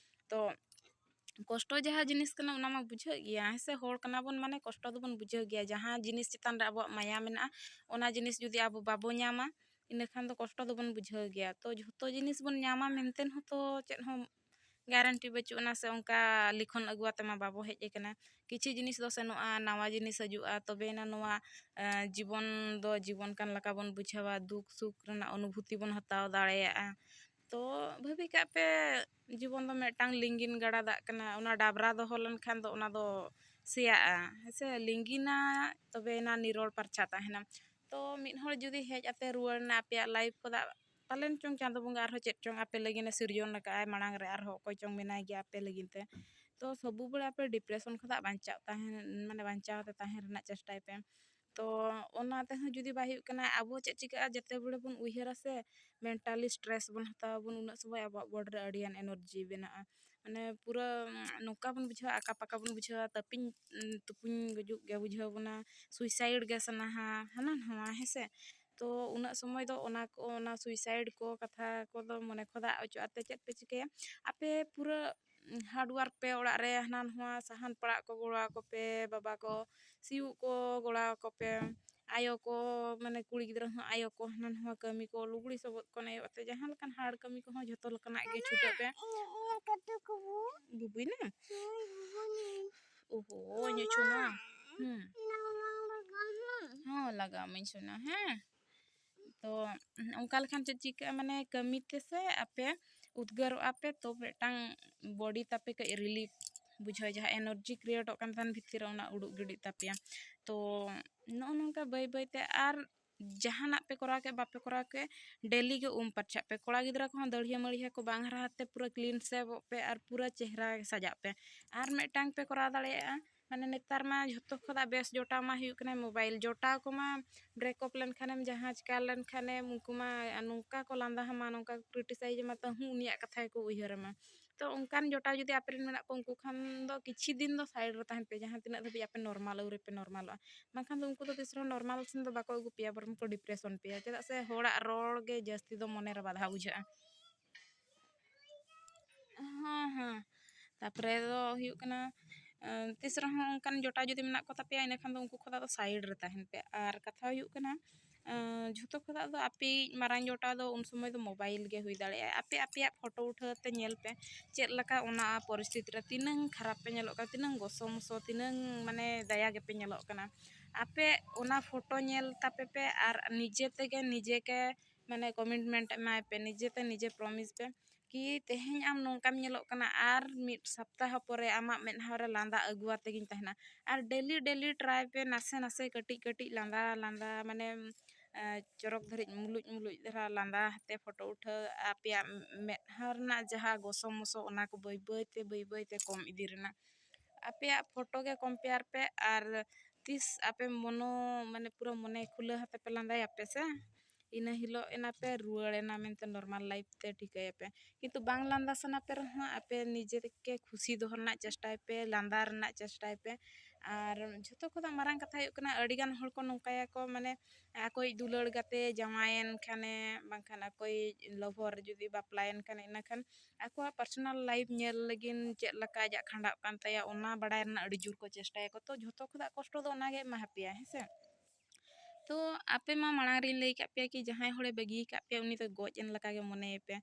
ᱛᱚ ᱠᱚᱥᱴᱚ ᱡᱟᱦᱟᱸ ᱡᱤᱱᱤᱥ ᱠᱟᱱᱟ ᱚᱱᱟ ᱢᱟ ᱵᱩᱡᱷᱟᱹᱜ ᱜᱮᱭᱟ, ᱦᱮᱸ ᱥᱮ? ᱦᱚᱲ ᱠᱟᱱᱟ ᱵᱚᱱ ᱢᱟᱱᱮ ᱠᱚᱥᱴᱚ ᱫᱚᱵᱚᱱ ᱵᱩᱡᱷᱟᱹᱣ ᱜᱮᱭᱟ᱾ ᱡᱟᱦᱟᱸ ᱡᱤᱱᱤᱥ ᱪᱮᱛᱟᱱ ᱨᱮ ᱟᱵᱚᱣᱟᱜ ᱢᱟᱭᱟ ᱢᱮᱱᱟᱜᱼᱟ, ᱚᱱᱟ ᱡᱤᱱᱤᱥ ᱡᱩᱫᱤ ᱟᱵᱚ ᱵᱟᱵᱚ ᱧᱟᱢᱟ, ᱤᱱᱟᱹᱠᱷᱟᱱ ᱫᱚ ᱠᱚᱥᱴᱚ ᱫᱚᱵᱚᱱ ᱵᱩᱡᱷᱟᱹᱣ ᱜᱮᱭᱟ᱾ ᱛᱚ ᱡᱷᱚᱛᱚ ᱡᱤᱱᱤᱥ ᱵᱚᱱ ᱧᱟᱢᱟ ᱢᱮᱱᱛᱮ ᱦᱚᱸᱛᱚ ᱪᱮᱫ ᱦᱚᱸ ᱜᱮᱨᱮᱱᱴᱤ ᱵᱟᱹᱪᱩᱜ ᱟᱱᱟ, ᱥᱮ ᱚᱱᱠᱟ ᱞᱤᱠᱷᱚᱱ ᱟᱹᱜᱩ ᱟᱛᱮ ᱢᱟ ᱵᱟᱵᱚ ᱦᱮᱡ ᱟᱠᱟᱱᱟ᱾ ᱠᱤᱪᱷᱩ ᱡᱤᱱᱤᱥ ᱫᱚ ᱥᱮᱱᱚᱜᱼᱟ, ᱱᱟᱣᱟ ᱡᱤᱱᱤᱥ ᱦᱤᱡᱩᱜᱼᱟ, ᱛᱚᱵᱮᱭᱮᱱᱟ ᱱᱚᱣᱟ ᱮᱸ, ᱡᱤᱵᱚᱱ ᱫᱚ ᱡᱤᱵᱚᱱ ᱠᱟᱱ ᱞᱮᱠᱟ ᱵᱚᱱ ᱵᱩᱡᱷᱟᱹᱣᱟ, ᱫᱩᱠ ᱥᱩᱠ ᱨᱮᱱᱟᱜ ᱚᱱᱩᱵᱷᱩᱛᱤ ᱵᱚᱱ ᱦᱟᱛᱟᱣ ᱫᱟᱲᱮᱭᱟᱜᱼᱟ᱾ ᱛᱚ ᱵᱷᱟᱹᱵᱤ ᱠᱟᱜ ᱯᱮ, ᱡᱤᱵᱚᱱ ᱫᱚ ᱢᱤᱫᱴᱟᱝ ᱞᱤᱸᱜᱤᱱ ᱜᱟᱰᱟ ᱫᱟᱜ ᱠᱟᱱᱟ, ᱚᱱᱟ ᱰᱟᱵᱽᱨᱟ ᱫᱚᱦᱚ ᱞᱮᱱᱠᱷᱟᱱ ᱫᱚ ᱚᱱᱟ ᱫᱚ ᱥᱮᱭᱟᱜᱼᱟ, ᱦᱮᱸ ᱥᱮ? ᱞᱤᱸᱜᱤᱱᱟ, ᱛᱚᱵᱮᱭᱮᱱᱟ ᱱᱤᱨᱚᱲ ᱯᱟᱨᱪᱷᱟ ᱛᱟᱦᱮᱱᱟ᱾ ᱛᱚ ᱢᱤᱫ ᱦᱚᱲ ᱡᱩᱫᱤ ᱦᱮᱡ ᱟᱛᱮ ᱨᱩᱣᱟᱹᱲ ᱮᱱᱟ ᱟᱯᱮᱭᱟᱜ ᱞᱟᱭᱤᱯᱷ ᱠᱷᱚᱱᱟᱜ, ᱯᱟᱞᱮᱱ ᱪᱚᱝ ᱪᱟᱸᱫᱚ ᱵᱚᱸᱜᱟ ᱟᱨᱦᱚᱸ ᱪᱮᱫ ᱪᱚᱝ ᱟᱯᱮ ᱞᱟᱹᱜᱤᱫ ᱮ ᱥᱤᱨᱡᱚᱱ ᱟᱠᱟᱫᱼᱟᱭ ᱢᱟᱲᱟᱝ ᱨᱮ, ᱟᱨᱦᱚᱸ ᱚᱠᱚᱭ ᱪᱚᱝ ᱢᱮᱱᱟᱭ ᱜᱮᱭᱟ ᱟᱯᱮ ᱞᱟᱹᱜᱤᱫ ᱛᱮ᱾ ᱛᱚ ᱥᱚᱵᱩ ᱵᱮᱲᱟ ᱟᱯᱮ ᱰᱤᱯᱨᱮᱥᱚᱱ ᱠᱷᱚᱱᱟᱜ ᱵᱟᱧᱪᱟᱣ ᱛᱟᱦᱮᱱ, ᱢᱟᱱᱮ ᱵᱟᱧᱪᱟᱣ ᱛᱮ ᱛᱟᱦᱮᱱ ᱨᱮᱱᱟᱜ ᱪᱮᱥᱴᱟᱭ ᱯᱮ᱾ ᱛᱚ ᱚᱱᱟ ᱛᱮᱦᱚᱸ ᱡᱩᱫᱤ ᱵᱟᱭ ᱦᱩᱭᱩᱜ ᱠᱟᱱᱟ, ᱟᱵᱚ ᱪᱮᱫ ᱪᱤᱠᱟᱹᱜᱼᱟ, ᱡᱮᱛᱮ ᱵᱮᱲᱟ ᱵᱚᱱ ᱩᱭᱦᱟᱹᱨᱟ ᱥᱮ, ᱢᱮᱱᱴᱟᱞᱤ ᱥᱴᱨᱮᱥ ᱵᱚᱱ ᱦᱟᱛᱟᱣᱟ ᱵᱚᱱ, ᱩᱱᱟᱹᱜ ᱥᱚᱢᱚᱭ ᱟᱵᱚᱣᱟᱜ ᱵᱚᱰᱤ ᱨᱮ ᱟᱹᱰᱤᱜᱟᱱ ᱮᱱᱟᱨᱡᱤ ᱵᱮᱱᱟᱜᱼᱟ᱾ ᱢᱟᱱᱮ ᱯᱩᱨᱟᱹ ᱱᱚᱝᱠᱟ ᱵᱚᱱ ᱵᱩᱡᱷᱟᱹᱣᱟ, ᱟᱠᱟ ᱯᱟᱠᱟ ᱵᱚᱱ ᱵᱩᱡᱷᱟᱹᱣᱟ, ᱛᱟᱹᱯᱤᱧ ᱛᱩᱯᱩᱧ ᱜᱩᱡᱩᱜ ᱜᱮ ᱵᱩᱡᱷᱟᱹᱣ ᱵᱚᱱᱟ, ᱥᱩᱭᱥᱟᱭᱤᱰ ᱜᱮ ᱥᱟᱱᱟᱣᱟ, ᱦᱟᱱᱟ ᱱᱟᱣᱟ, ᱦᱮᱸ ᱥᱮ᱾ ᱛᱚ ᱩᱱᱟᱹᱜ ᱥᱚᱢᱚᱭ ᱫᱚ ᱚᱱᱟ ᱠᱚ, ᱚᱱᱟ ᱥᱩᱭᱥᱟᱭᱤᱰ ᱠᱚ ᱠᱟᱛᱷᱟ ᱠᱚᱫᱚ ᱢᱚᱱᱮ ᱠᱷᱚᱱᱟᱜ ᱚᱪᱚᱜ ᱟᱛᱮ ᱪᱮᱫ ᱯᱮ ᱪᱤᱠᱟᱹᱭᱟ? ᱟᱯᱮ ᱯᱩᱨᱟᱹ ᱦᱟᱨᱰ ᱣᱟᱨᱠ ᱯᱮ, ᱚᱲᱟᱜ ᱨᱮ ᱦᱟᱱᱟ ᱱᱟᱣᱟ ᱥᱟᱦᱟᱱ ᱯᱟᱲᱟᱜ ᱠᱚ ᱜᱚᱲᱚ ᱟᱠᱚ ᱯᱮ, ᱵᱟᱵᱟ ᱠᱚ ᱥᱤᱭᱳᱜ ᱠᱚ ᱜᱚᱲᱚ ᱟᱠᱚ ᱯᱮ, ᱟᱭᱳ ᱠᱚ, ᱢᱟᱱᱮ ᱠᱩᱲᱤ ᱜᱤᱫᱽᱨᱟᱹ ᱦᱚᱸ ᱟᱭᱳ ᱠᱚ ᱦᱟᱱᱟ ᱱᱟᱣᱟ ᱠᱟᱹᱢᱤ ᱠᱚ, ᱞᱩᱜᱽᱲᱤ ᱥᱚᱵᱚᱫ ᱠᱷᱚᱱ ᱮᱦᱚᱵ ᱠᱟᱛᱮ ᱡᱟᱦᱟᱸ ᱞᱮᱠᱟᱱ ᱦᱟᱨᱰ ᱠᱟᱹᱢᱤ ᱠᱚᱦᱚᱸ ᱡᱷᱚᱛᱚ ᱞᱮᱠᱟᱱᱟᱜ ᱜᱮ ᱪᱷᱩᱴᱟᱹᱜ ᱯᱮ᱾ ᱵᱩᱵᱩᱭ ᱱᱟ? ᱳᱦᱳ, ᱤᱧᱟᱹᱜ ᱪᱷᱳᱱᱟ᱾ ᱦᱩᱸ᱾ ᱦᱚᱸ, ᱞᱟᱜᱟᱣ ᱟᱹᱢᱟᱹᱧ ᱥᱳᱱᱟ, ᱦᱮᱸ᱾ ᱛᱚ ᱚᱱᱠᱟ ᱞᱮᱠᱷᱟᱱ ᱪᱮᱫ ᱪᱤᱠᱟᱹᱜᱼᱟ, ᱢᱟᱱᱮ ᱠᱟᱹᱢᱤ ᱛᱮᱥᱮ ᱟᱯᱮ ᱩᱫᱽᱜᱟᱹᱨᱚᱜᱼᱟ ᱯᱮ, ᱛᱚ ᱢᱤᱫᱴᱟᱝ ᱵᱚᱰᱤ ᱛᱟᱯᱮ ᱠᱟᱹᱡ ᱨᱤᱞᱤᱯᱷ ᱵᱩᱡᱷᱟᱹᱣᱟ, ᱡᱟᱦᱟᱸ ᱮᱱᱟᱨᱡᱤ ᱠᱨᱤᱭᱮᱴᱚᱜ ᱠᱟᱱ ᱛᱟᱦᱮᱱ ᱵᱷᱤᱛᱤᱨ ᱨᱮ, ᱚᱱᱟ ᱩᱰᱩᱠ ᱜᱤᱰᱤᱜ ᱛᱟᱯᱮᱭᱟ᱾ ᱛᱚ ᱱᱚᱜᱼᱚ ᱱᱚᱝᱠᱟ ᱵᱟᱹᱭ ᱵᱟᱹᱭ ᱛᱮ ᱟᱨ ᱡᱟᱦᱟᱱᱟᱜ ᱯᱮ ᱠᱚᱨᱟᱣ ᱠᱮᱫ, ᱵᱟᱯᱮ ᱠᱚᱨᱟᱣ ᱠᱮᱫ, ᱰᱮᱞᱤ ᱜᱮ ᱩᱢ ᱯᱟᱨᱪᱷᱟᱜ ᱯᱮ᱾ ᱠᱚᱲᱟ ᱜᱤᱫᱽᱨᱟᱹ ᱠᱚᱦᱚᱸ ᱫᱟᱹᱲᱦᱤᱭᱟᱹ ᱢᱟᱹᱲᱦᱤᱭᱟᱹ ᱠᱚ ᱵᱟᱝ ᱦᱟᱨᱟ ᱦᱟᱛᱮ ᱯᱩᱨᱟᱹ ᱠᱞᱤᱱ ᱥᱮᱵᱚᱜ ᱯᱮ ᱟᱨ ᱯᱩᱨᱟᱹ ᱪᱮᱦᱨᱟ ᱥᱟᱡᱟᱜ ᱯᱮ᱾ ᱟᱨ ᱢᱤᱫᱴᱟᱝ ᱯᱮ ᱠᱚᱨᱟᱣ ᱫᱟᱲᱮᱭᱟᱜᱼᱟ, ᱢᱟᱱᱮ ᱱᱮᱛᱟᱨ ᱢᱟ ᱡᱷᱚᱛᱚ ᱠᱷᱚᱱᱟᱜ ᱵᱮᱥ ᱡᱚᱴᱟᱣ ᱢᱟ ᱦᱩᱭᱩᱜ ᱠᱟᱱᱟ ᱢᱳᱵᱟᱭᱤᱞ᱾ ᱡᱚᱴᱟᱣ ᱠᱚᱢᱟ ᱵᱨᱮᱠᱟᱯ ᱞᱮᱱᱠᱷᱟᱱᱮᱢ, ᱡᱟᱦᱟᱸ ᱪᱤᱠᱟ ᱞᱮᱱᱠᱷᱟᱱᱮᱢ, ᱩᱱᱠᱩ ᱢᱟ ᱱᱚᱝᱠᱟ ᱠᱚ ᱞᱟᱸᱫᱟ ᱟᱢᱟ, ᱱᱚᱝᱠᱟ ᱠᱚ ᱠᱨᱤᱴᱤᱥᱟᱭᱤᱡᱽ ᱟᱢᱟ, ᱛᱟᱹᱦᱩ ᱩᱱᱤᱭᱟᱜ ᱠᱟᱛᱷᱟ ᱜᱮᱠᱚ ᱩᱭᱦᱟᱹᱨ ᱟᱢᱟ᱾ ᱛᱚ ᱚᱱᱠᱟᱱ ᱡᱚᱴᱟᱣ ᱡᱩᱫᱤ ᱟᱯᱮ ᱨᱮᱱ ᱢᱮᱱᱟᱜ ᱠᱚᱣᱟ, ᱩᱱᱠᱩ ᱠᱷᱟᱱ ᱫᱚ ᱠᱤᱪᱷᱩ ᱫᱤᱱ ᱫᱚ side ᱨᱮ ᱛᱟᱦᱮᱱ ᱯᱮ, ᱡᱟᱦᱟᱸ ᱛᱤᱱᱟᱹᱜ ᱫᱷᱟᱹᱵᱤᱡ ᱟᱯᱮ normal ᱟᱹᱣᱨᱤ ᱯᱮ normalᱚᱜᱼᱟ᱾ ᱵᱟᱝᱠᱷᱟᱱ ᱫᱚ ᱩᱱᱠᱩ ᱫᱚ ᱛᱤᱥ ᱨᱮᱦᱚᱸ normal ᱥᱮᱱ ᱫᱚ ᱵᱟᱠᱚ ᱟᱹᱜᱩ ᱯᱮᱭᱟ, ᱵᱚᱨᱚᱝ ᱠᱚ depression ᱯᱮᱭᱟ᱾ ᱪᱮᱫᱟᱜ ᱥᱮ ᱦᱚᱲᱟᱜ ᱨᱚᱲ ᱜᱮ ᱡᱟᱹᱥᱛᱤ ᱫᱚ ᱢᱚᱱᱮ ᱨᱮ ᱵᱟᱫᱷᱟ ᱵᱩᱡᱷᱟᱹᱜᱼᱟ᱾ ᱦᱮᱸ, ᱦᱮᱸ᱾ ᱛᱟᱨᱯᱚᱨᱮ ᱫᱚ ᱦᱩᱭᱩᱜ ᱠᱟᱱᱟ, ᱮᱸ, ᱛᱤᱥ ᱨᱮᱦᱚᱸ ᱚᱱᱠᱟᱱ ᱡᱚᱴᱟᱣ ᱡᱩᱫᱤ ᱢᱮᱱᱟᱜ ᱠᱚ ᱛᱟᱯᱮᱭᱟ, ᱤᱱᱟᱹᱠᱷᱟᱱ ᱫᱚ ᱩᱱᱠᱩ ᱠᱷᱚᱱᱟᱜ ᱫᱚ side ᱨᱮ ᱛᱟᱦᱮᱱ ᱯᱮ᱾ ᱟᱨ ᱠᱟᱛᱷᱟ ᱦᱩᱭᱩᱜ ᱠᱟᱱᱟ, ᱮᱸ, ᱡᱷᱚᱛᱚ ᱠᱷᱚᱱᱟᱜ ᱫᱚ ᱟᱯᱮᱭᱤᱡ ᱢᱟᱨᱟᱝ ᱡᱚᱴᱟᱣ ᱫᱚ ᱩᱱ ᱥᱚᱢᱚᱭ ᱫᱚ mobile ᱜᱮ ᱦᱩᱭ ᱫᱟᱲᱮᱭᱟᱜᱼᱟ᱾ ᱟᱯᱮ ᱟᱯᱮᱭᱟᱜ ᱯᱷᱳᱴᱳ ᱩᱴᱷᱟᱹᱣ ᱛᱮ ᱧᱮᱞ ᱯᱮ, ᱪᱮᱫ ᱞᱮᱠᱟ ᱚᱱᱟ ᱯᱚᱨᱤᱥᱛᱷᱤᱛᱤ ᱨᱮ ᱛᱤᱱᱟᱹᱝ ᱠᱷᱟᱨᱟᱯ ᱯᱮ ᱧᱮᱞᱚᱜ ᱠᱟᱱᱟ, ᱛᱤᱱᱟᱹᱝ ᱜᱚᱥᱚ ᱢᱚᱥᱚ, ᱛᱤᱱᱟᱹᱝ ᱢᱟᱱᱮ ᱫᱟᱭᱟ ᱜᱮᱯᱮ ᱧᱮᱞᱚᱜ ᱠᱟᱱᱟ᱾ ᱟᱯᱮ ᱚᱱᱟ ᱯᱷᱳᱴᱳ ᱧᱮᱞ ᱛᱟᱯᱮ ᱯᱮ ᱟᱨ ᱱᱤᱡᱮ ᱛᱮᱜᱮ ᱱᱤᱡᱮ ᱜᱮ ᱢᱟᱱᱮ commitment ᱮᱢᱟᱭ ᱯᱮ, ᱱᱤᱡᱮ ᱛᱮ ᱱᱤᱡᱮ promise ᱯᱮ ᱠᱤ ᱛᱮᱦᱮᱧ ᱟᱢ ᱱᱚᱝᱠᱟᱢ ᱧᱮᱞᱚᱜ ᱠᱟᱱᱟ, ᱟᱨ ᱢᱤᱫ ᱥᱚᱯᱛᱟᱦᱚ ᱯᱚᱨᱮ ᱟᱢᱟᱜ ᱢᱮᱫᱦᱟ ᱨᱮ ᱞᱟᱸᱫᱟ ᱟᱹᱜᱩ ᱟᱛᱮ ᱜᱤᱧ ᱛᱟᱦᱮᱱᱟ᱾ ᱟᱨ daily daily try ᱯᱮ, ᱱᱟᱥᱮ ᱱᱟᱥᱮ ᱠᱟᱹᱴᱤᱡ ᱠᱟᱹᱴᱤᱡ ᱞᱟᱸᱫᱟ ᱞᱟᱸᱫᱟ, ᱢᱟᱱᱮ, ᱮᱸ, ᱪᱚᱨᱚᱠ ᱫᱷᱟᱹᱨᱤᱡ ᱢᱩᱞᱩᱡ ᱢᱩᱞᱩᱡ ᱫᱷᱟᱨᱟ ᱞᱟᱸᱫᱟ ᱟᱛᱮ ᱯᱷᱳᱴᱳ ᱩᱴᱷᱟᱹᱣ, ᱟᱯᱮᱭᱟᱜ ᱢᱮᱫᱦᱟ ᱨᱮᱱᱟᱜ ᱡᱟᱦᱟᱸ ᱜᱚᱥᱚ ᱢᱚᱥᱚ, ᱚᱱᱟ ᱠᱚ ᱵᱟᱹᱭ ᱵᱟᱹᱭ ᱛᱮ ᱵᱟᱹᱭ ᱵᱟᱹᱭ ᱛᱮ ᱠᱚᱢ ᱤᱫᱤ ᱨᱮᱱᱟᱜ᱾ ᱟᱯᱮᱭᱟᱜ ᱯᱷᱳᱴᱳ ᱜᱮ compare ᱯᱮ, ᱟᱨ ᱛᱤᱥ ᱟᱯᱮ ᱢᱚᱱᱚ, ᱢᱟᱱᱮ ᱯᱩᱨᱟᱹ ᱢᱚᱱᱮ ᱠᱷᱩᱞᱟᱹ ᱟᱛᱮ ᱯᱮ ᱞᱟᱸᱫᱟᱭᱟᱯᱮ ᱥᱮ, ᱤᱱᱟᱹ ᱦᱤᱞᱳᱜ ᱮᱱᱟ ᱯᱮ ᱨᱩᱣᱟᱹᱲ ᱮᱱᱟ ᱢᱮᱱᱛᱮ normal life ᱛᱮ ᱴᱷᱤᱠᱟᱹᱭᱟᱯᱮ᱾ ᱠᱤᱱᱛᱩ ᱵᱟᱝ ᱞᱟᱸᱫᱟ ᱥᱟᱱᱟ ᱯᱮ ᱨᱮᱦᱚᱸ ᱟᱯᱮ ᱱᱤᱡᱮ ᱛᱮᱜᱮ ᱠᱷᱩᱥᱤ ᱫᱚᱦᱚ ᱨᱮᱱᱟᱜ ᱪᱮᱥᱴᱟᱭ ᱯᱮ, ᱞᱟᱸᱫᱟ ᱨᱮᱱᱟᱜ ᱪᱮᱥᱴᱟᱭ ᱯᱮ᱾ ᱟᱨ ᱡᱷᱚᱛᱚ ᱠᱷᱚᱱᱟᱜ ᱢᱟᱨᱟᱝ ᱠᱟᱛᱷᱟ ᱦᱩᱭᱩᱜ ᱠᱟᱱᱟ, ᱟᱹᱰᱤᱜᱟᱱ ᱦᱚᱲ ᱠᱚ ᱱᱚᱝᱠᱟᱭᱟᱠᱚ, ᱢᱟᱱᱮ ᱟᱠᱚᱭᱤᱡ ᱫᱩᱞᱟᱹᱲ ᱜᱟᱛᱮ ᱡᱟᱶᱟᱭᱮᱱ ᱠᱷᱟᱱᱮ, ᱵᱟᱝᱠᱷᱟᱱ ᱟᱠᱚᱭᱤᱡ lover ᱡᱩᱫᱤ ᱵᱟᱯᱞᱟᱭᱮᱱ ᱠᱷᱟᱱᱮ, ᱤᱱᱟᱹᱠᱷᱟᱱ ᱟᱠᱚᱣᱟᱜ personal life ᱧᱮᱞ ᱞᱟᱹᱜᱤᱫ ᱪᱮᱫ ᱞᱮᱠᱟ ᱟᱡᱟᱜ ᱠᱷᱟᱸᱰᱟᱜ ᱠᱟᱱ ᱛᱟᱭᱟ, ᱚᱱᱟ ᱵᱟᱲᱟᱭ ᱨᱮᱱᱟᱜ ᱟᱹᱰᱤ ᱡᱳᱨ ᱠᱚ ᱪᱮᱥᱴᱟᱭᱟᱠᱚ᱾ ᱛᱚ ᱡᱷᱚᱛᱚ ᱠᱷᱚᱱᱟᱜ ᱠᱚᱥᱴᱚ ᱫᱚ ᱚᱱᱟᱜᱮ ᱮᱢᱟ ᱯᱮᱭᱟ, ᱦᱮᱸ ᱥᱮ? ᱛᱚ ᱟᱯᱮ ᱢᱟ ᱢᱟᱲᱟᱝ ᱨᱤᱧ ᱞᱟᱹᱭ ᱠᱟᱜ ᱯᱮᱭᱟ ᱠᱤ ᱡᱟᱦᱟᱸᱭ ᱦᱚᱲᱮ ᱵᱟᱹᱜᱤ ᱟᱠᱟᱫ ᱯᱮᱭᱟ, ᱩᱱᱤ ᱫᱚ ᱜᱚᱡ ᱮᱱ ᱞᱮᱠᱟ ᱜᱮ ᱢᱚᱱᱮᱭᱮᱯᱮ᱾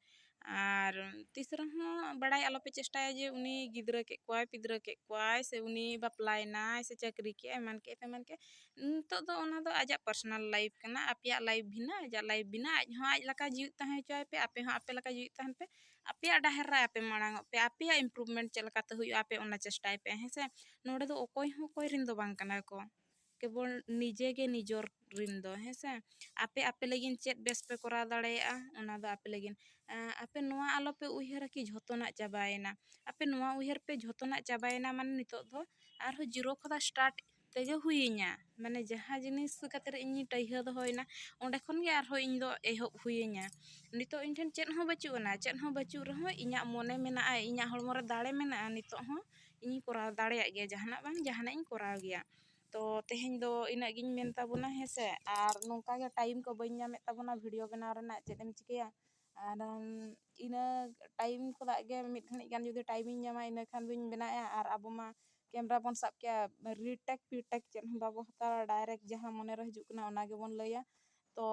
ᱟᱨ ᱛᱤᱥ ᱨᱮᱦᱚᱸ ᱵᱟᱲᱟᱭ ᱟᱞᱚᱯᱮ ᱪᱮᱥᱴᱟᱭᱟ ᱡᱮ ᱩᱱᱤ ᱜᱤᱫᱽᱨᱟᱹ ᱠᱮᱫ ᱠᱚᱣᱟᱭ, ᱯᱤᱫᱽᱨᱟᱹ ᱠᱮᱫ ᱠᱚᱣᱟᱭ, ᱥᱮ ᱩᱱᱤ ᱵᱟᱯᱞᱟᱭᱮᱱᱟᱭ, ᱥᱮ ᱪᱟᱹᱠᱨᱤ ᱠᱮᱫᱼᱟᱭ, ᱮᱢᱟᱱ ᱠᱮᱫᱼᱟᱭ, ᱛᱮᱢᱟᱱ ᱠᱮᱫᱼᱟᱭ᱾ ᱱᱤᱛᱚᱜ ᱫᱚ ᱚᱱᱟ ᱫᱚ ᱟᱡᱟᱜ personal life ᱠᱟᱱᱟ, ᱟᱯᱮᱭᱟᱜ life ᱵᱷᱤᱱᱟᱹ, ᱟᱡᱟᱜ life ᱵᱷᱤᱱᱟᱹ᱾ ᱟᱡ ᱦᱚᱸ ᱟᱡ ᱞᱮᱠᱟ ᱡᱤᱣᱤᱫ ᱛᱟᱦᱮᱸ ᱦᱚᱪᱚᱣᱟᱭ ᱯᱮ, ᱟᱯᱮ ᱦᱚᱸ ᱟᱯᱮ ᱞᱮᱠᱟ ᱡᱤᱣᱤᱫ ᱛᱟᱦᱮᱱ ᱯᱮ᱾ ᱟᱯᱮᱭᱟᱜ ᱰᱟᱦᱟᱨ ᱨᱮ ᱟᱯᱮ ᱢᱟᱲᱟᱝ ᱚᱜ ᱯᱮ, ᱟᱯᱮᱭᱟᱜ improvement ᱪᱮᱫ ᱞᱮᱠᱟᱛᱮ ᱦᱩᱭᱩᱜᱼᱟ, ᱟᱯᱮ ᱚᱱᱟ ᱪᱮᱥᱴᱟᱭ ᱯᱮ, ᱦᱮᱸ ᱥᱮ? ᱱᱚᱰᱮ ᱫᱚ ᱚᱠᱚᱭ ᱦᱚᱸ ᱚᱠᱚᱭ ᱨᱮᱱ ᱫᱚ ᱵᱟᱝ ᱠᱟᱱᱟ ᱠᱚ, ᱠᱮᱵᱚᱞ ᱱᱤᱡᱮ ᱜᱮ ᱱᱤᱡᱚᱨ ᱨᱮᱱ ᱫᱚ, ᱦᱮᱸ ᱥᱮ? ᱟᱯᱮ ᱟᱯᱮ ᱞᱟᱹᱜᱤᱫ ᱪᱮᱫ ᱵᱮᱥ ᱯᱮ ᱠᱚᱨᱟᱣ ᱫᱟᱲᱮᱭᱟᱜᱼᱟ, ᱚᱱᱟ ᱫᱚ ᱟᱯᱮ ᱞᱟᱹᱜᱤᱫ᱾ ᱟᱸ, ᱟᱯᱮ ᱱᱚᱣᱟ ᱟᱞᱚᱯᱮ ᱩᱭᱦᱟᱹᱨᱟ ᱠᱤ ᱡᱷᱚᱛᱚᱱᱟᱜ ᱪᱟᱵᱟᱭᱮᱱᱟ᱾ ᱟᱯᱮ ᱱᱚᱣᱟ ᱩᱭᱦᱟᱹᱨ ᱯᱮ, ᱡᱷᱚᱛᱚᱱᱟᱜ ᱪᱟᱵᱟᱭᱮᱱᱟ ᱢᱟᱱᱮ ᱱᱤᱛᱚᱜ ᱫᱚ ᱟᱨᱦᱚᱸ zero ᱠᱷᱚᱱᱟᱜ start ᱛᱮᱜᱮ ᱦᱩᱭᱟᱹᱧᱟ᱾ ᱢᱟᱱᱮ ᱡᱟᱦᱟᱸ ᱡᱤᱱᱤᱥ ᱠᱷᱟᱹᱛᱤᱨ ᱤᱧᱤᱧ ᱴᱟᱹᱭᱦᱟᱹ ᱫᱚᱦᱚᱭᱮᱱᱟ, ᱚᱸᱰᱮ ᱠᱷᱚᱱ ᱜᱮ ᱟᱨᱦᱚᱸ ᱤᱧ ᱫᱚ ᱮᱦᱚᱵ ᱦᱩᱭᱟᱹᱧᱟ᱾ ᱱᱤᱛᱚᱜ ᱤᱧ ᱴᱷᱮᱱ ᱪᱮᱫ ᱦᱚᱸ ᱵᱟᱹᱪᱩᱜ ᱟᱱᱟ, ᱪᱮᱫ ᱦᱚᱸ ᱵᱟᱹᱪᱩᱜ ᱨᱮᱦᱚᱸ ᱤᱧᱟᱹᱜ ᱢᱚᱱᱮ ᱢᱮᱱᱟᱜᱼᱟ, ᱤᱧᱟᱹᱜ ᱦᱚᱲᱢᱚ ᱨᱮ ᱫᱟᱲᱮ ᱢᱮᱱᱟᱜᱼᱟ, ᱱᱤᱛᱚᱜ ᱦᱚᱸ ᱤᱧᱤᱧ ᱠᱚᱨᱟᱣ ᱫᱟᱲᱮᱭᱟᱜ ᱜᱮᱭᱟ, ᱡᱟᱦᱟᱱᱟᱜ ᱵᱟᱝ ᱡᱟᱦᱟᱱᱟᱜ ᱤᱧ ᱠᱚᱨᱟᱣ ᱜᱮᱭᱟ᱾ ᱛᱚ ᱛᱮᱦᱮᱧ ᱫᱚ ᱤᱱᱟᱹᱜ ᱜᱤᱧ ᱢᱮᱱ ᱛᱟᱵᱚᱱᱟ, ᱦᱮᱸ ᱥᱮ᱾ ᱟᱨ ᱱᱚᱝᱠᱟ ᱜᱮ time ᱠᱚ ᱵᱟᱹᱧ ᱧᱟᱢᱮᱫ ᱛᱟᱵᱚᱱᱟ video ᱵᱮᱱᱟᱣ ᱨᱮᱱᱟᱜ, ᱪᱮᱫ ᱮᱢ ᱪᱤᱠᱟᱹᱭᱟ? ᱟᱨ ᱤᱱᱟᱹ time ᱠᱷᱚᱱᱟᱜ ᱜᱮ ᱢᱤᱫ ᱜᱷᱟᱹᱲᱤᱡ ᱜᱟᱱ ᱡᱩᱫᱤ time ᱤᱧ ᱧᱟᱢᱟ, ᱤᱱᱟᱹ ᱠᱷᱟᱱ ᱫᱚᱧ ᱵᱮᱱᱟᱣᱮᱫᱼᱟ᱾ ᱟᱨ ᱟᱵᱚ ᱢᱟ camera ᱵᱚᱱ ᱥᱟᱵ ᱠᱮᱜᱼᱟ, retake ᱯᱷᱤᱴᱮᱠ ᱪᱮᱫ ᱦᱚᱸ ᱵᱟᱵᱚ ᱦᱟᱛᱟᱣᱟ, direct ᱡᱟᱦᱟᱸ ᱢᱚᱱᱮ ᱨᱮ ᱦᱤᱡᱩᱜ ᱠᱟᱱᱟ ᱚᱱᱟ ᱜᱮᱵᱚᱱ ᱞᱟᱹᱭᱟ᱾ ᱛᱚ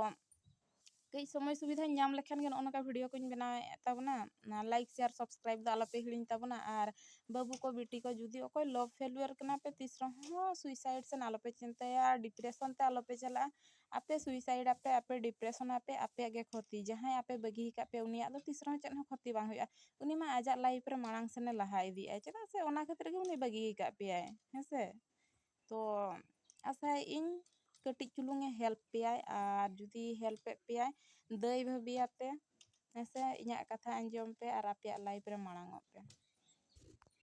ᱠᱟᱹᱡ ᱥᱚᱢᱚᱭ ᱥᱩᱵᱤᱫᱷᱟᱧ ᱧᱟᱢ ᱞᱮᱠᱷᱟᱱ ᱜᱮ ᱱᱚᱜᱼᱚ ᱱᱚᱝᱠᱟ video ᱠᱚᱧ ᱵᱮᱱᱟᱣᱮᱫ ᱛᱟᱵᱚᱱᱟ᱾ ᱚᱱᱟ like, share, subscribe ᱫᱚ ᱟᱞᱚᱯᱮ ᱦᱤᱲᱤᱧ ᱛᱟᱵᱚᱱᱟ᱾ ᱟᱨ ᱵᱟᱹᱵᱩ ᱠᱚ ᱵᱤᱴᱤ ᱠᱚ, ᱡᱩᱫᱤ ᱚᱠᱚᱭ love failure ᱠᱟᱱᱟ ᱯᱮ, ᱛᱤᱥ ᱨᱮᱦᱚᱸ suicide ᱥᱮᱱ ᱟᱞᱚᱯᱮ ᱪᱤᱱᱛᱟᱹᱭᱟ, depression ᱛᱮ ᱟᱞᱚᱯᱮ ᱪᱟᱞᱟᱜᱼᱟ᱾ ᱟᱯᱮ suicide ᱟᱯᱮ, ᱟᱯᱮ depression ᱟᱯᱮ, ᱟᱯᱮᱭᱟᱜ ᱜᱮ ᱠᱷᱚᱛᱤ᱾ ᱡᱟᱦᱟᱸᱭ ᱟᱯᱮ ᱵᱟᱹᱜᱤ ᱟᱠᱟᱫ ᱯᱮ, ᱩᱱᱤᱭᱟᱜ ᱫᱚ ᱛᱤᱥ ᱨᱮᱦᱚᱸ ᱪᱮᱫ ᱦᱚᱸ ᱠᱷᱚᱛᱤ ᱵᱟᱝ ᱦᱩᱭᱩᱜᱼᱟ᱾ ᱩᱱᱤ ᱢᱟ ᱟᱡᱟᱜ life ᱨᱮ ᱢᱟᱲᱟᱝ ᱥᱮᱱᱮ ᱞᱟᱦᱟ ᱤᱫᱤᱜᱼᱟᱭ, ᱪᱮᱫᱟᱜ ᱥᱮ ᱚᱱᱟ ᱠᱷᱟᱹᱛᱤᱨ ᱜᱮ ᱩᱱᱤ ᱵᱟᱹᱜᱤ ᱟᱠᱟᱫ ᱯᱮᱭᱟᱭ, ᱦᱮᱸ ᱥᱮ? ᱛᱚ ᱟᱥᱟᱭᱮᱫ ᱟᱹᱧ ᱠᱟᱹᱴᱤᱡ ᱪᱩᱞᱩᱝ ᱮ help ᱯᱮᱭᱟᱭ, ᱟᱨ ᱡᱩᱫᱤ help ᱮᱫ ᱯᱮᱭᱟᱭ, ᱫᱟᱹᱭ ᱵᱷᱟᱹᱵᱤᱭᱟᱛᱮ, ᱦᱮᱸ ᱥᱮ, ᱤᱧᱟᱹᱜ ᱠᱟᱛᱷᱟ ᱟᱸᱡᱚᱢ ᱯᱮ ᱟᱨ ᱟᱯᱮᱭᱟᱜ life ᱨᱮ ᱢᱟᱲᱟᱝ ᱚᱜ ᱯᱮ᱾